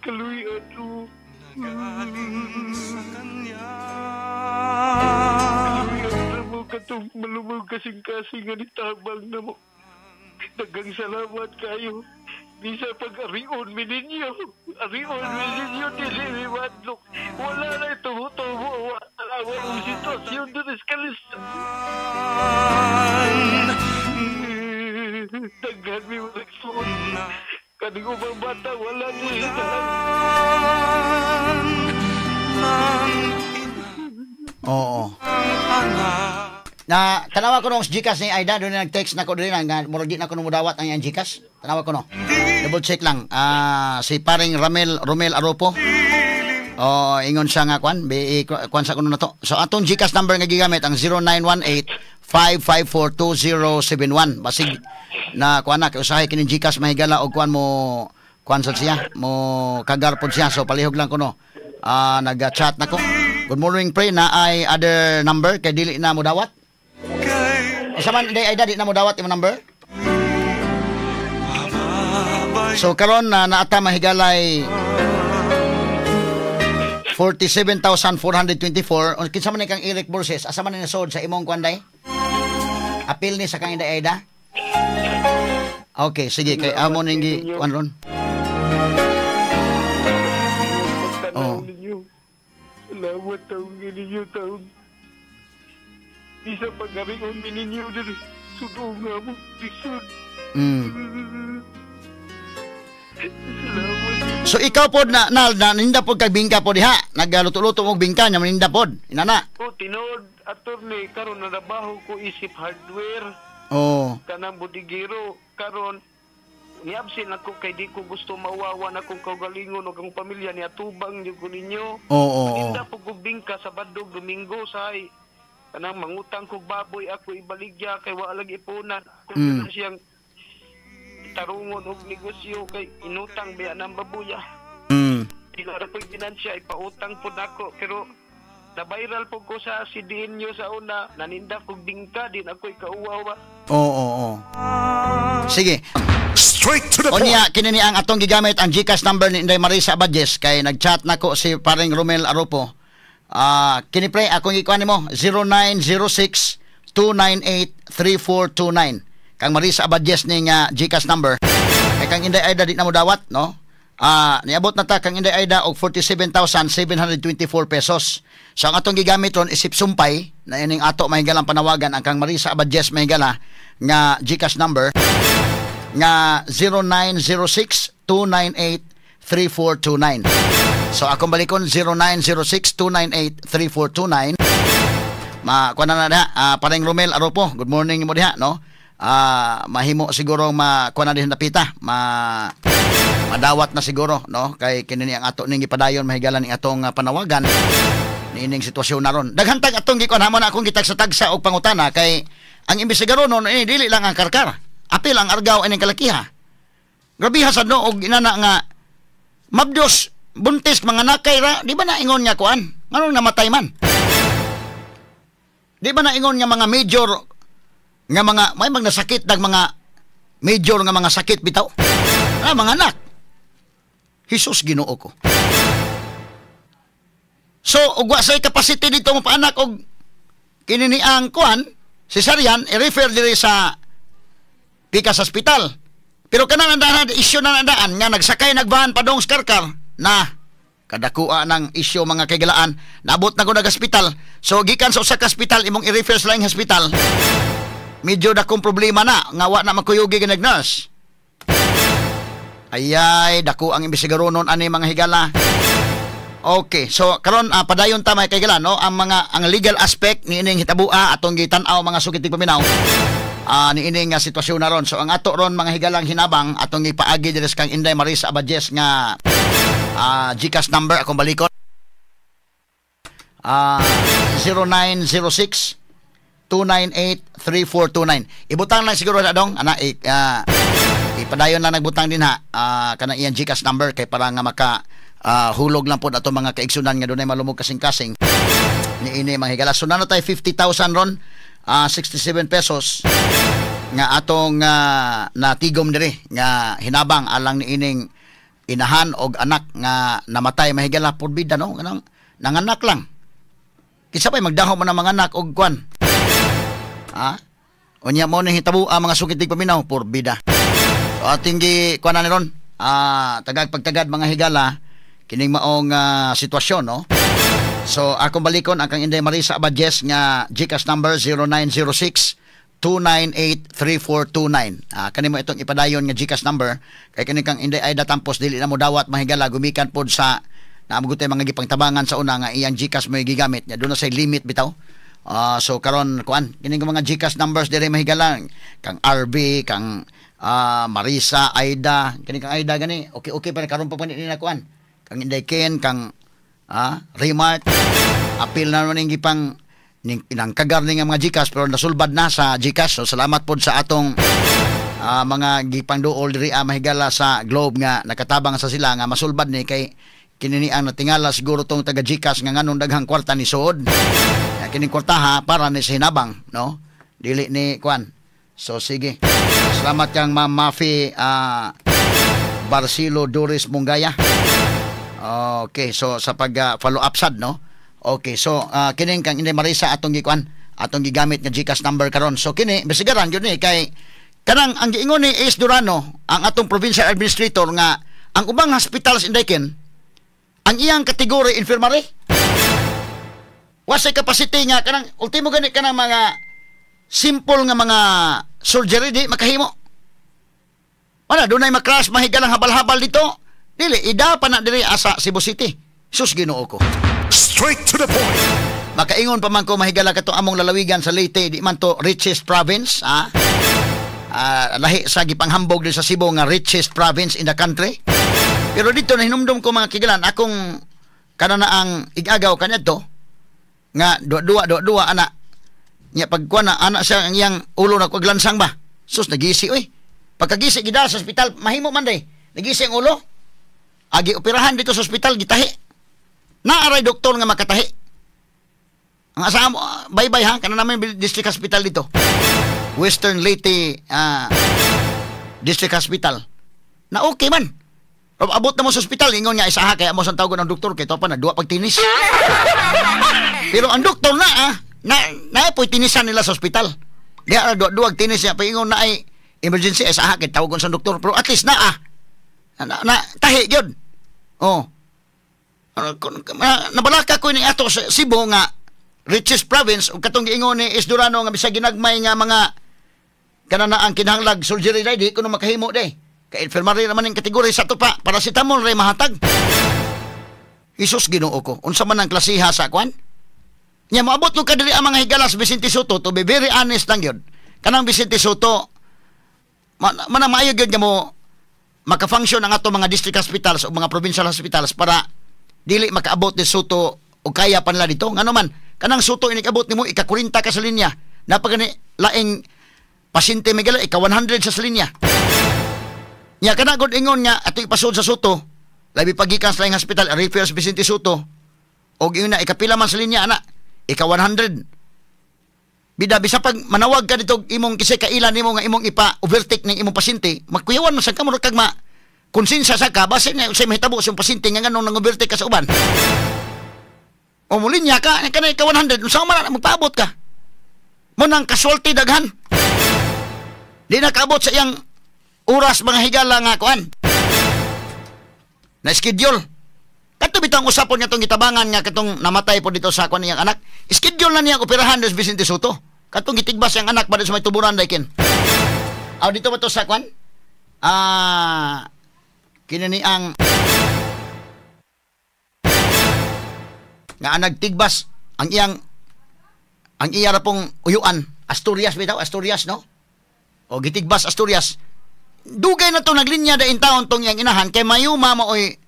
Kaluyan mo. Kaluyan na mo katong malumog kasing-kasing nga nitabang na mo. Dagang salamat kayo. Bisa pag-arion mi ninyo. Arion mi ninyo, dili mi madlok. Wala na itubo-tubo. Wala ang sitwasyon doon sa kalisod. Daghan mi malagsuon. Kaning ubang bata, wala ni. Oo. Na tanawa ko nung Gcash ni Aida doon na nag-text na ko doon nga murag di na ko mudawat ang iyang Gcash. Tanawa ko no. Double check lang. Si paring Romel Aropo. Oh, ingon siya nga kwan, kwan sa kuno na to. So atong Gcash number nga gigamit ang 0918-554-2071. Basig na kwan na kay usahay kini Gcash mahigala og kwan mo kwan sad siya, mo kagar pod siya. So palihog lang kuno. Nag-chat na ko. Good morning pre, na ay other number kay dili na mudawat. Usa man day ay di na mudawat imong number. So karon na naata mahigalay 47,424. Kinsa man ni kang Eric Borses? Asa man ni nasod sa imong kwan day? Apil ni sa kang Inday Aida? Okay, sige kay amo ning gi kwan ron. Oh. Salamat taong ninyo taong. Isa pag-arion ninyo diri sudo nga mo lisod. So ikaw pod na ninda pod kag bingka pod diha. Nagluto-luto og bingka nya maninda pod. Inana. O tinuod attorney karon nanabaho ko isip hardware. Oh. Kanang budigero karon niabsin ako kay di ko gusto mauwawan akong kaugalingon ug ang pamilya ni atubang gyud ko ninyo. Oo. Maninda pod kog bingka Sabado, Domingo say kanang mangutang kog baboy ako ibaligya kay wa lagi ipunan. Kung siyang tarungon og negosyo kay inutang biya ng babuya. Di na ra ko'y ginansya, ipautang po nako pero na-viral po ko sa CDN nyo sa una, naninda kog bingka, di na ko'y kauwaw ba. Oo. Sige. Straight to the point. Unya kini ni ang atong gigamit ang GCash number ni Inday Marisa Abadjes kay nag-chat nako si paring Romel Aropo. Kini, pre, akong gikuan nimo 0906 298 3429. Kang Marisa Abadjes ning GCash number. Kay kang Inday Aida di na mo dawat, no? Niabot na ta kang Inday Aida og 47,724 pesos. So ang atong gigamit ron isip sumpay na ining ato mahigalang panawagan ang kang Marisa Abadjes mahigala nga GCash number nga 0906 298 3429. So akong balikon 0906 298 3429. Ma kuan na na diha, pareng Romel Aropo. Good morning mo diha, no? Mahimo siguro ma kuan na diha napita, ma madawat na siguro, no? Kay kini ni ang ato ning gipadayon mahigala ning atong panawagan niining sitwasyon na ron. Daghan tag atong gikuan hamon akong gitagsa-tagsa og pangutana kay ang imbestigaron no ini dili lang ang Karkar. Apil ang Argao ining kalakiha. Grabe sad no og inana nga mabdos buntis mga nakay ra, di ba naingon nga kuan? Nganong namatay man? Di ba naingon nga mga major nga mga may mga nasakit nag mga major nga mga sakit bitaw? Mga anak. Jesus Ginoo ko. So, ug wa say capacity dito mo paanak og kini ni ang kuan, cesarean, i-refer diri sa Pikas Hospital. Pero kanang andaan, isyu na andaan nga nagsakay nagvan padong sa Karkar na kadakua ng isyu mga kaigalaan, naabot na ko nag-hospital. So gikan sa usa ka hospital imong i-refer sa laing hospital. Medyo dakong problema na nga wa na makuyugi ka nag-nurse. Ayay, dako ang imbestigaronon ani mga higala. Okay, so karon padayon ta mga kaigala, no, ang mga ang legal aspect ni ining hitabua atong gitan-aw mga sukit paminaw. Ni ining sitwasyon na ron. So ang ato ron mga higalang hinabang atong ipaagi diri sa kang Inday Marisa Abadjes nga GCash number akong balikon. 0906 298 3429. Ibutang lang siguro na dong ana ipadayon lang nagbutang din ha kanang iyang GCash number kay para nga maka hulog lang po ato mga kaigsunan nga dunay malumog kasing-kasing ni ini mga higala. So na tayo 50,000 ron, 67 pesos nga atong natigom diri nga hinabang alang ni ining inahan og anak nga namatay mahigala porbida, no, kanang nanganak lang. Kinsa pay magdahom man ang mga anak og kwan, ha? Unya mo ni hitabo ang mga sukit paminaw porbida. So ating gi kuan na ni ron, tagag pagtagad mga higala kining maong sitwasyon, no? So akong balikon ang kang Inday Marisa Abadjes nga GCash number 0906 298 3429. Kani mo itong ipadayon nga GCash number kay kini kang Inday Aida Tampos dili na mo dawat mahigala gumikan pod sa naamugutay mga gipangtabangan sa una nga iyang GCash mo gigamit nya doon na say limit bitaw. So karon kuan kining mga GCash numbers dire mahigala kang RB kang Marisa Aida kini kang Aida gani okay okay pa karon pa pa ni na kuan kang Inday Ken kang Raymart apil na naman ning gipang ning nangkagar ni nga mga GCash pero nasulbad na sa GCash. So salamat pod sa atong mga gipangduol diri mahigala sa Globe nga nakatabang sa sila nga masulbad ni kay kini ni ang natingala siguro tong taga GCash nga nganong daghang kwarta ni suod. Ya, kining kwartaha para ni sa hinabang, no? Dili ni kuan. So sige. Salamat kang Ma'am Mafi Barcelo Doris Mungaya. Okay, so sa pag follow up sad, no? Okay, so kining kang Inday Marisa atong gikuan, atong gigamit nga GCash number karon. So kini besigaran gyud ni kay kanang ang giingon ni Ace Durano, ang atong provincial administrator nga ang ubang hospitals Inday Ken, ang iyang kategory infirmary. Wasay capacity nga kanang ultimo gani kanang mga simple nga mga surgery di makahimo. Wala dunay makrash mahigalang habal-habal dito. Dili ida pa na diri asa Cebu City. Sus Ginoo ko. Straight to the point. Makaingon pa man ko mahigala kato among lalawigan sa Leyte, di man to richest province, ah. Lahi sa gipanghambog di sa Cebu nga richest province in the country. Pero dito nahinumdum ko mga kigalan akong kana na ang igagaw kaniadto nga duwa duwa duwa duwa ana nya pagkuan na ana siya ang iyang ulo na kaglansang ba. Sus, nagisi oy. Pagkagisi gida sa ospital mahimo man day. Nagisi ang ulo. Agi operahan dito sa ospital gitahi. Naaray doktor nga makatahi. Ang asawa mo, bye-bye ha, kana namin district hospital dito. Western Leyte. District Hospital. Na okay man. Pero abot na mo sa ospital, ingon nga isa ha, kaya mo sa tawag ng doktor, kay to pa na duwa pag tinis. Pero ang doktor na na na po'y tinisan nila sa ospital. Di ara duwa duwag tinis niya, paingon na ay emergency, isa ha, kay tawagon sa doktor. Pero at least na na tahi gyud. Oh. Nabalaka ko ni ato sa Cebu nga richest province ug katong giingon ni S. Durano nga bisag ginagmay nga mga kanana ang kinahanglag surgery dai di kuno makahimo day. Kay infirmary naman ang kategory sa ato pa, paracetamol ray mahatag. Hesus Ginoo ko, unsa man ang klasiha sa kwan? Nya moabot ko kadiri ang mga higalas Vicente Soto, to be very honest lang yun. Kanang Vicente Soto, man maayo gyud nga mo maka-function ang ato mga district hospitals o mga provincial hospitals para dili makaabot ni Soto o kaya pa nila dito. Ngano man, kanang Soto inikabot nimo ika-40 ka sa linya. Napagani laing pasyente may gala ika-100 sa linya. Nya kana gud ingon nga ato ipasud sa Soto, labi pagikan sa laing hospital, refer sa Vicente Soto. Og ingon na ikapila man sa linya ana, ika-100. Bida bisa pag manawag ka dito imong kisay kaila nimo nga imong ipa-overtake ning imong pasyente, magkuyawan man sa ka murag kag ma konsensya sa ka basin nga unsay mahitabo sa imong pasyente nga nganong nang-overtake ka sa uban. O mulinya ka kanay ika 100, unsa man na magpaabot ka? Mo nang casualty daghan. Di na kaabot sa iyang oras mga higala nga kuan. Na schedule. Kadto bitang usapon nga tong gitabangan nga katong namatay po dito sa kuan niyang anak. Schedule na niya operahan dos Vicente Soto. Katong gitigbas siyang anak ba sa may tuburan daykin. Aw dito ba to sa kuan? Kini ni ang nga nagtigbas ang iyang ang iya ra pong uyuan, Asturias bitaw, Asturias no? O gitigbas Asturias. Dugay na to naglinya da in taon tong iyang inahan kay mayuma maoy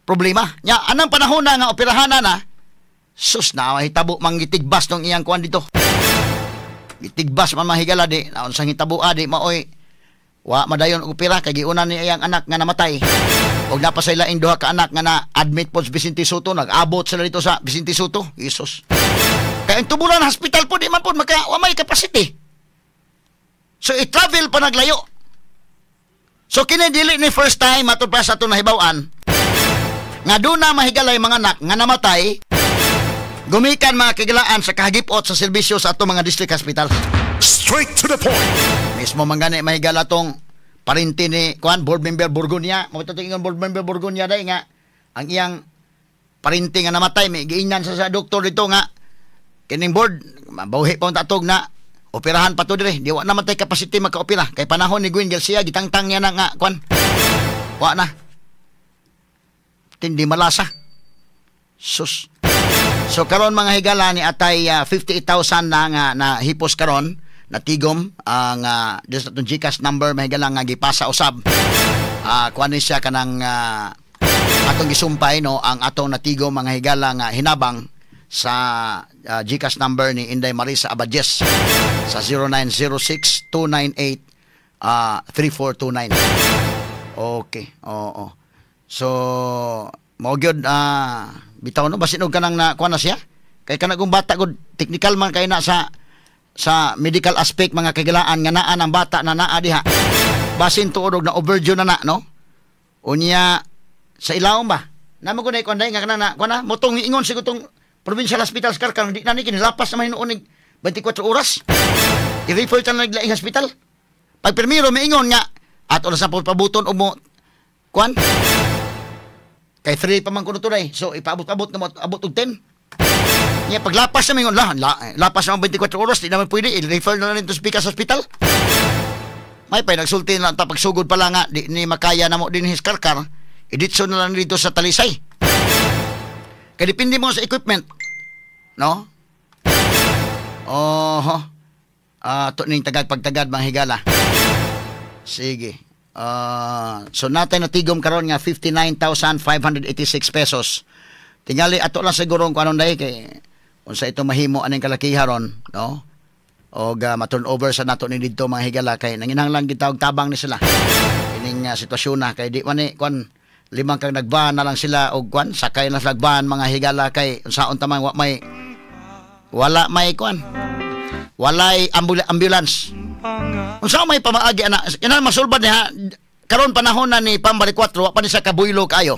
problema. Nya anang panahon na nga operahan na sus na hitabo mang gitigbas tong iyang kuan dito. Gitigbas man mahigala di naunsang hitabo di maoy wa madayon og opera kay giuna ni iyang anak nga namatay. Og napasay laing duha ka anak nga na-admit po sa Vicente Soto, nag-abot sila dito sa Vicente Soto. Jesus. Kay ang Tuburan Hospital po di man po maka wa may capacity. So i-travel pa naglayo. So kini dili ni first time matud pa sa ato nahibaw-an nga doon na mahigalay mga anak nga namatay gumikan mga kagilaan sa kahagipot sa serbisyo sa ato mga district hospital. Straight to the point. Mismo man gani mahigala tong parinti ni kuan board member Borgonia, mo ingon board member Borgonia day nga ang iyang parinti nga namatay may giingnan sa doktor dito nga kining board mabawhi pa ang tatog na operahan pa to dire, di wa na man tay capacity makaopera kay panahon ni Gwen Garcia gitangtang niya na nga kuan. Wa na. Tindi malasa. Sus. So karon mga higala ni atay 58,000 na nga na hipos karon natigom ang sa atong GCash number mahigala nga gipasa usab. Kuan ni siya kanang atong gisumpay no ang atong natigom mga higala nga hinabang sa GCash number ni Inday Marisa Abadjes sa 0906 298 3429. Okay. Oo. So mao gyud bitaw no basin og kanang na kuan na siya kay kanang bata gud technical man kay na sa medical aspect mga kagilaan nga naa ang bata na naa diha basin tuod og na overdue na na no unya sa ilawom ba namo gud ay kuan day nga kanang na kuan na motong ingon siguro tong provincial hospital sa Karkar di na ni kinilapas na mahinuon nig 24 oras i-refer ta na naglaing hospital pag pirmiro miingon nga ato na sa pabuton og mo kuan kay 3 pa man kuno tunay. So ipaabot-abot na mo abot og 10. Nya paglapas na mingon lapas na 24 oras di naman pwede i-refer na lang dito sa Pikas Hospital. May pay nagsulti na ta pagsugod pa lang nga di ni makaya na mo din his Karkar, iditso na lang dito sa Talisay. Kay depende mo sa equipment. No? Oho. To ning tagad pagtagad mga higala. Sige. So natay natigom karon nga 59,586 pesos. Tingali ato lang siguro kung anong dahi kay unsa ito mahimo aning kalakiha ron, no? Og ma-turn over sa nato ni didto mga higala kay nanginahanglan gid tawag tabang ni sila. Kining sitwasyon na kay di man ni kuan limang kang nagban na lang sila og kuan sakay na sila nagban mga higala kay unsaon ta man wa may wala may kuan. Walay ambulance. pangalan. Unsa may pamaagi ana? Kinahanglan masulbad niya karon panahon na ni Pambari 4, wa pa ni siya kabuylo kaayo.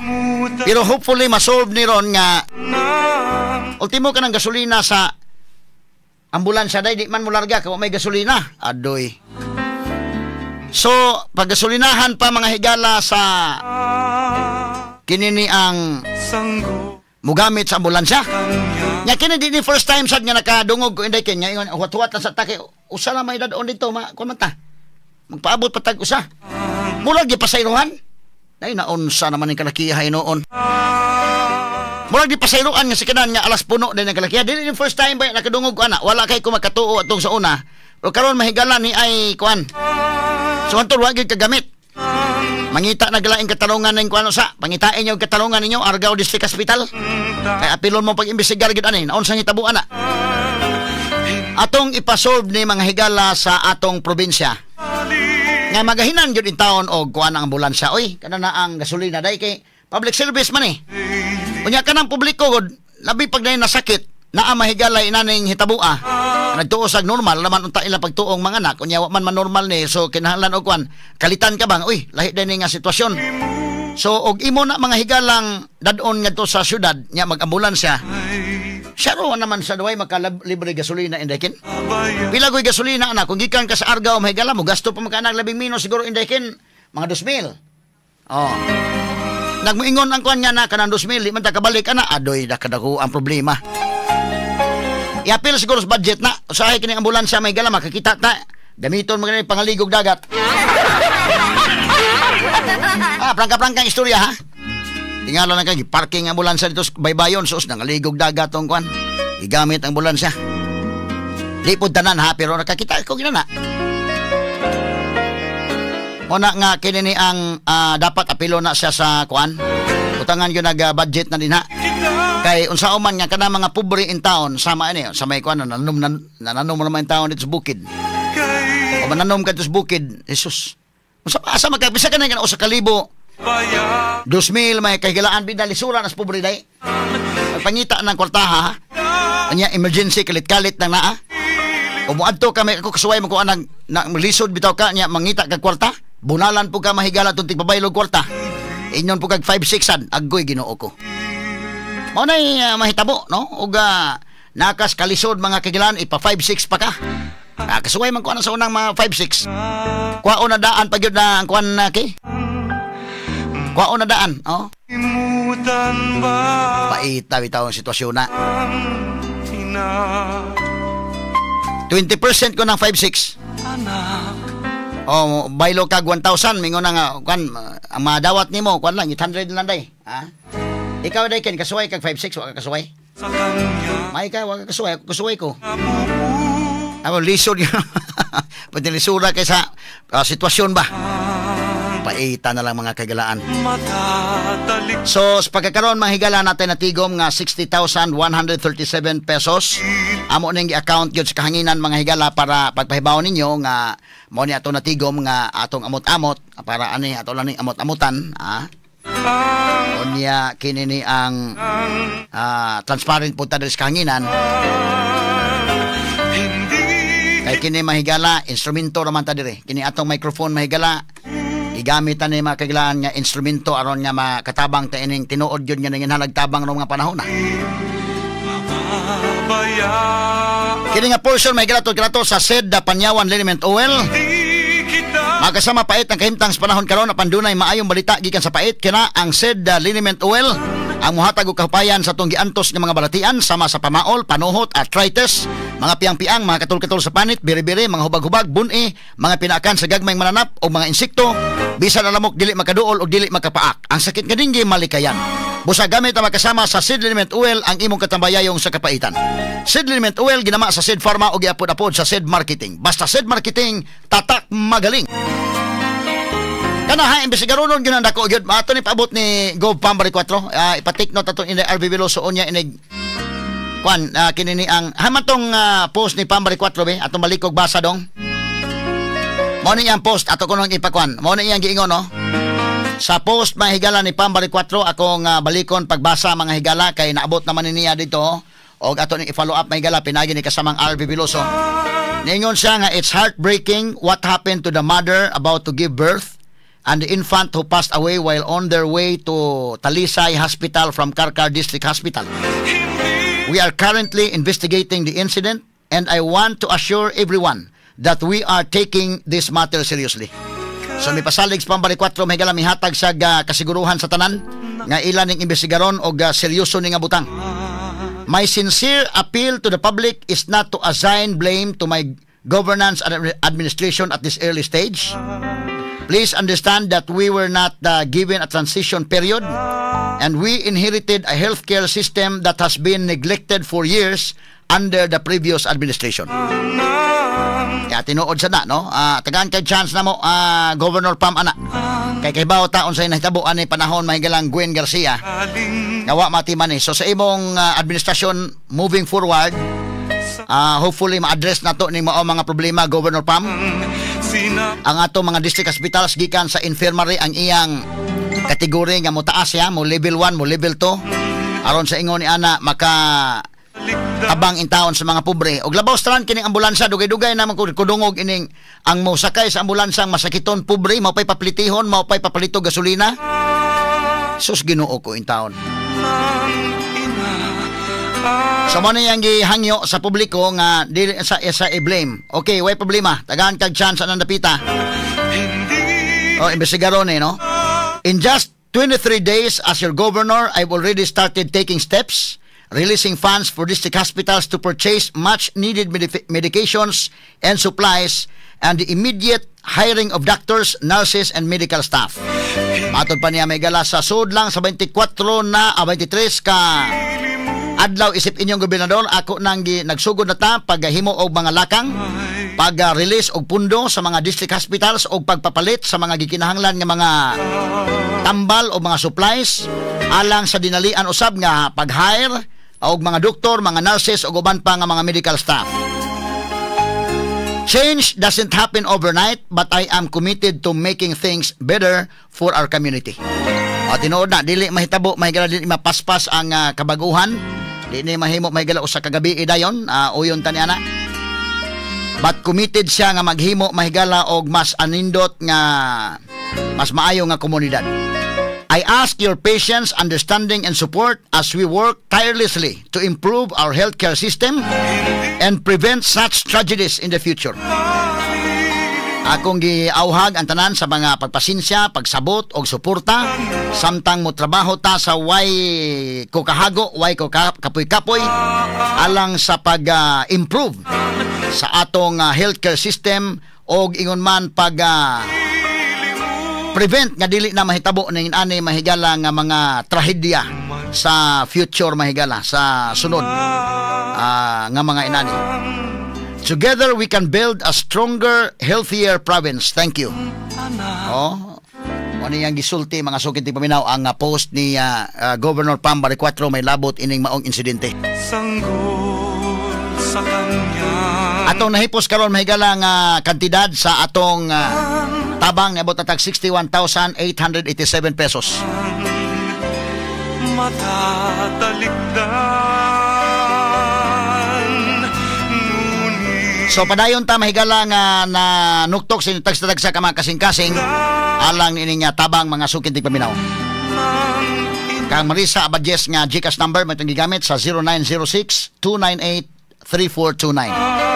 Pero hopefully masolve ni ron nga ultimo ka ng gasolina sa ambulansya day di man mo larga kay wa may gasolina. Adoy. So, paggasolinahan pa mga higala sa kinini ang mugamit sa ambulansya. Nya kini di ni first time sad nga nakadungog ko, Inday Ken, nga ingon huwat-huwat lang sa take usa lang may dadon dito ma kuan man ta. Magpaabot pa tag usa. Murag gipasaylohan. Nay naunsa naman ning kalakihay noon. Murag gipasayloan nga si kanan nga alas puno din ang kalakiha. Dili ni first time ba nakadungog ko ana. Wala kay ko makatuo atong sa una. Pero karon mahigala ni ay kuan. So antol wa gyud kagamit. Mangita na galaing katalungan ning kuan sa. Pangitain niyo katalungan ninyo Argao District Hospital. Kay apilon mo pag-imbestigar gid ani naunsa hitabo ana. Atong ipasolve ni mga higala sa atong probinsya. Nga magahinan gyud in taon og kuan ang ambulansya. Oy, kana na ang gasolina day kay public service man eh. Unya kanang publiko gud, labi pag nay nasakit, naa mahigala inaning hitaboa. Nagtuo sa normal naman unta ilang pagtuong mga anak, unya wa man manormal ni, so kinahanglan og kuan, kalitan ka bang, uy, lahi din ni nga sitwasyon. So og imo na mga higalang dad-on ngadto sa syudad, nya mag-ambulansya. Siya ro naman sa duway makalibre gasolina, Inday Ken. Pila ko'y gasolina ana kung gikan ka sa Argao mahigala mo gasto pa makaanag labing minus siguro, Inday Ken, mga 2,000. Oh. Nagmoingon ang kuan nga na kanang 2,000 di man ta kabalik ana, adoy da kadako ang problema. Iapil siguro sa budget na usahay kini ambulansya may gala makakita ta gamiton man kini pangaligog dagat. Ah, prangka-prangka ang istorya ha. Tingala na kay parking ang ambulansya dito sa baybayon sus nangaligog dagat tong kuan. Gigamit ang ambulansya. Di pud tanan ha, pero nakakita ko ginana. Una nga kini ni ang dapat apilo na siya sa kuan. Utangan gyud nag-budget na din ha. Kay unsaon man nga kana mga pobre in town sama ini sa may kuan nanom nananom naman in town dito sa bukid. O mananom ka dito sa bukid, Jesus. Unsa pa asa magkabisa ka na nga usa ka libo. 2,000 may kahigalaan bida lisura nas pobre day. Pagpangita ng kwartaha ha. Anya emergency kalit-kalit nang naa. O moadto ka may ako kasuway mo ko anag na lisod bitaw ka nya mangita kag kwarta. Bunalan po ka mahigala tong tigpabaylog kwarta. Inyon po kag 5-6an aggoy Ginoo ko. Mao nay mahitabo no ug nakas kalisod mga kagilan ipa 5-6 pa ka. Kasuway man ko ana sa unang mga 5-6. Kuwaon na daan pa gyud na ang kuan na kay. Kuwaon na daan, oh. Paita bitaw ang sitwasyon na. 20% ko ng 5-6. Oh, baylo kag 1,000 mingon na nga kuan ang madawat nimo kuan lang 800 lang day. Ha? Ikaw day ken kasuway kag 5-6 wa ka kasuway. May ka wa ka kasuway, ako kasuway ko. Ako lisod yun. Pwede lisura kaysa sitwasyon ba? Paita na lang mga kagalaan. So, sa pagkakaroon mga higala natin natigom nga 60,137 pesos. Amo ning account yun sa kahanginan mga higala para pagpahibaw ninyo nga mo ni ato natigom nga atong amot-amot para ani ato lang ning amot-amotan. Ah. Unya kini ni ang transparent po ta diri sa kahanginan. Kay kini mahigala instrumento raman ta diri. Kini atong microphone mahigala igamit ta ni mga kagilaan nga instrumento aron nga makatabang ta ining tinuod yun nga nanginhalag tabang ro mga panahon na. Kini nga portion mahigala to krato sa SED Panyawan Liniment Oil. Makasama pait ang kahimtang sa panahon karon apan dunay maayong balita gikan sa pait kina ang SED Liniment Oil ang mohatag og kahupayan sa atong giantos nga mga balatian sama sa pamaol, panuhot, arthritis, mga piang-piang, mga katul-katul sa panit, biri-biri, mga hubag-hubag, buni, mga pinaakan sa gagmayng mananap o mga insekto, bisan alamok dili makaduol o dili makapaak. Ang sakit nga dinggi malikayan. Busa gamit ang makasama sa SED Liniment Oil ang imong katambayayong sa kapaitan. SED Liniment Oil ginama sa SED Pharma o giapod-apod sa SED Marketing. Basta SED Marketing, tatak magaling. Kana ha, imbestigaronon gyud ang dako gyud. Ato ni paabot ni Gov Pambari 4. Ipatik note atong Inday RV Veloso unya inig kuan kini ni ang haman tong post ni Pambari 4 be atong balikog basa dong. Mao ni iyang post ato kunong ipakuan. Mao ni iyang giingon no. Sa post mga higala ni Pambari 4 akong balikon pagbasa mga higala kay naabot naman ni niya dito. Og ato ning i-follow up, mahigala, pinagi ni kasamang RV Veloso. Ningon siya nga it's heartbreaking what happened to the mother about to give birth and the infant who passed away while on their way to Talisay Hospital from Carcar District Hospital. We are currently investigating the incident and I want to assure everyone that we are taking this matter seriously. So mipasalig sa Pam Baricuatro, mahigala, mihatag sa kasiguruhan sa tanan nga ila ning imbestigaron og seryoso ni nga butang. My sincere appeal to the public is not to assign blame to my governance and administration at this early stage. Please understand that we were not given a transition period and we inherited a healthcare system that has been neglected for years under the previous administration. Kaya tinuod sa na, no? Tagaan kay chance na mo, Governor Pam ana. Kay kay bawo taon sa nahitabo ani panahon, mahigalang Gwen Garcia. Nga wa matiman ni. So sa imong administrasyon moving forward, hopefully ma-address na to ni mao mga problema, Governor Pam. Ang ato mga district hospitals gikan sa infirmary ang iyang kategory nga motaas siya, mo level 1, mo level 2. Aron sa ingon ni ana maka tabang intawon sa mga pobre. Og labaw sa tanan kining ambulansya, dugay-dugay naman kudungog ining ang mosakay sa ambulansya ang masakiton pobre, mao pay paplitihon, mao pay papalito gasolina. Sus, Ginoo ko intawon. So mo na yang gihangyo sa publiko nga dili sa i-blame. Okay, way problema. Tagaan kag chance anang dapita. Oh, imbestigaron eh, no? In just 23 days as your governor, I've already started taking steps, releasing funds for district hospitals to purchase much needed medications and supplies and the immediate hiring of doctors, nurses, and medical staff. Matod pa niya, mahigala, sa sud lang sa 24 na, 23 ka adlaw isip inyong gobernador, ako nang nagsugod na ta paghimo og mga lakang, pag-release og pundo sa mga district hospitals og pagpapalit sa mga gikinahanglan nga mga tambal o mga supplies alang sa dinalian usab nga pag-hire og mga doktor, mga nurses ug uban pa nga mga medical staff. Change doesn't happen overnight, but I am committed to making things better for our community. O, tinuod na, dili mahitabo, mahigala, dili mapaspas ang kabaguhan. Di ni mahimo, mahigala, usa ka gabi dayon, uyon tani ana. But committed siya nga maghimo, mahigala, og mas anindot nga mas maayo nga komunidad. I ask your patience, understanding, and support as we work tirelessly to improve our healthcare system and prevent such tragedies in the future. Akong giauhag ang tanan sa mga pagpasensya, pagsabot og suporta samtang mo trabaho ta sa way ko kahago, way ko kapoy-kapoy alang sa pag-improve sa atong healthcare system og ingon man pag prevent nga dili na mahitabo ning ani, mahigala, nga mga trahedya sa future, mahigala, sa sunod nga mga inani. Together we can build a stronger, healthier province. Thank you. Oh. Ano yang gisulti, mga sukit paminaw, ang post ni Governor Pam Baricuatro may labot ining maong insidente. Sanggol sa kanyang Atong nahipos karon, mahigala, nga kantidad sa atong tabang niabot na tag 61,887 pesos. Matatalikdan. Ngunit So padayon ta, mahigala, nga na nuktok sa tagsa-tagsa ka mga kasing-kasing alang ini nga tabang, mga sukin tigpaminaw. Ng Kang Marisa Abadjes nga GCash number mo itong gigamit sa 0906 298 3429.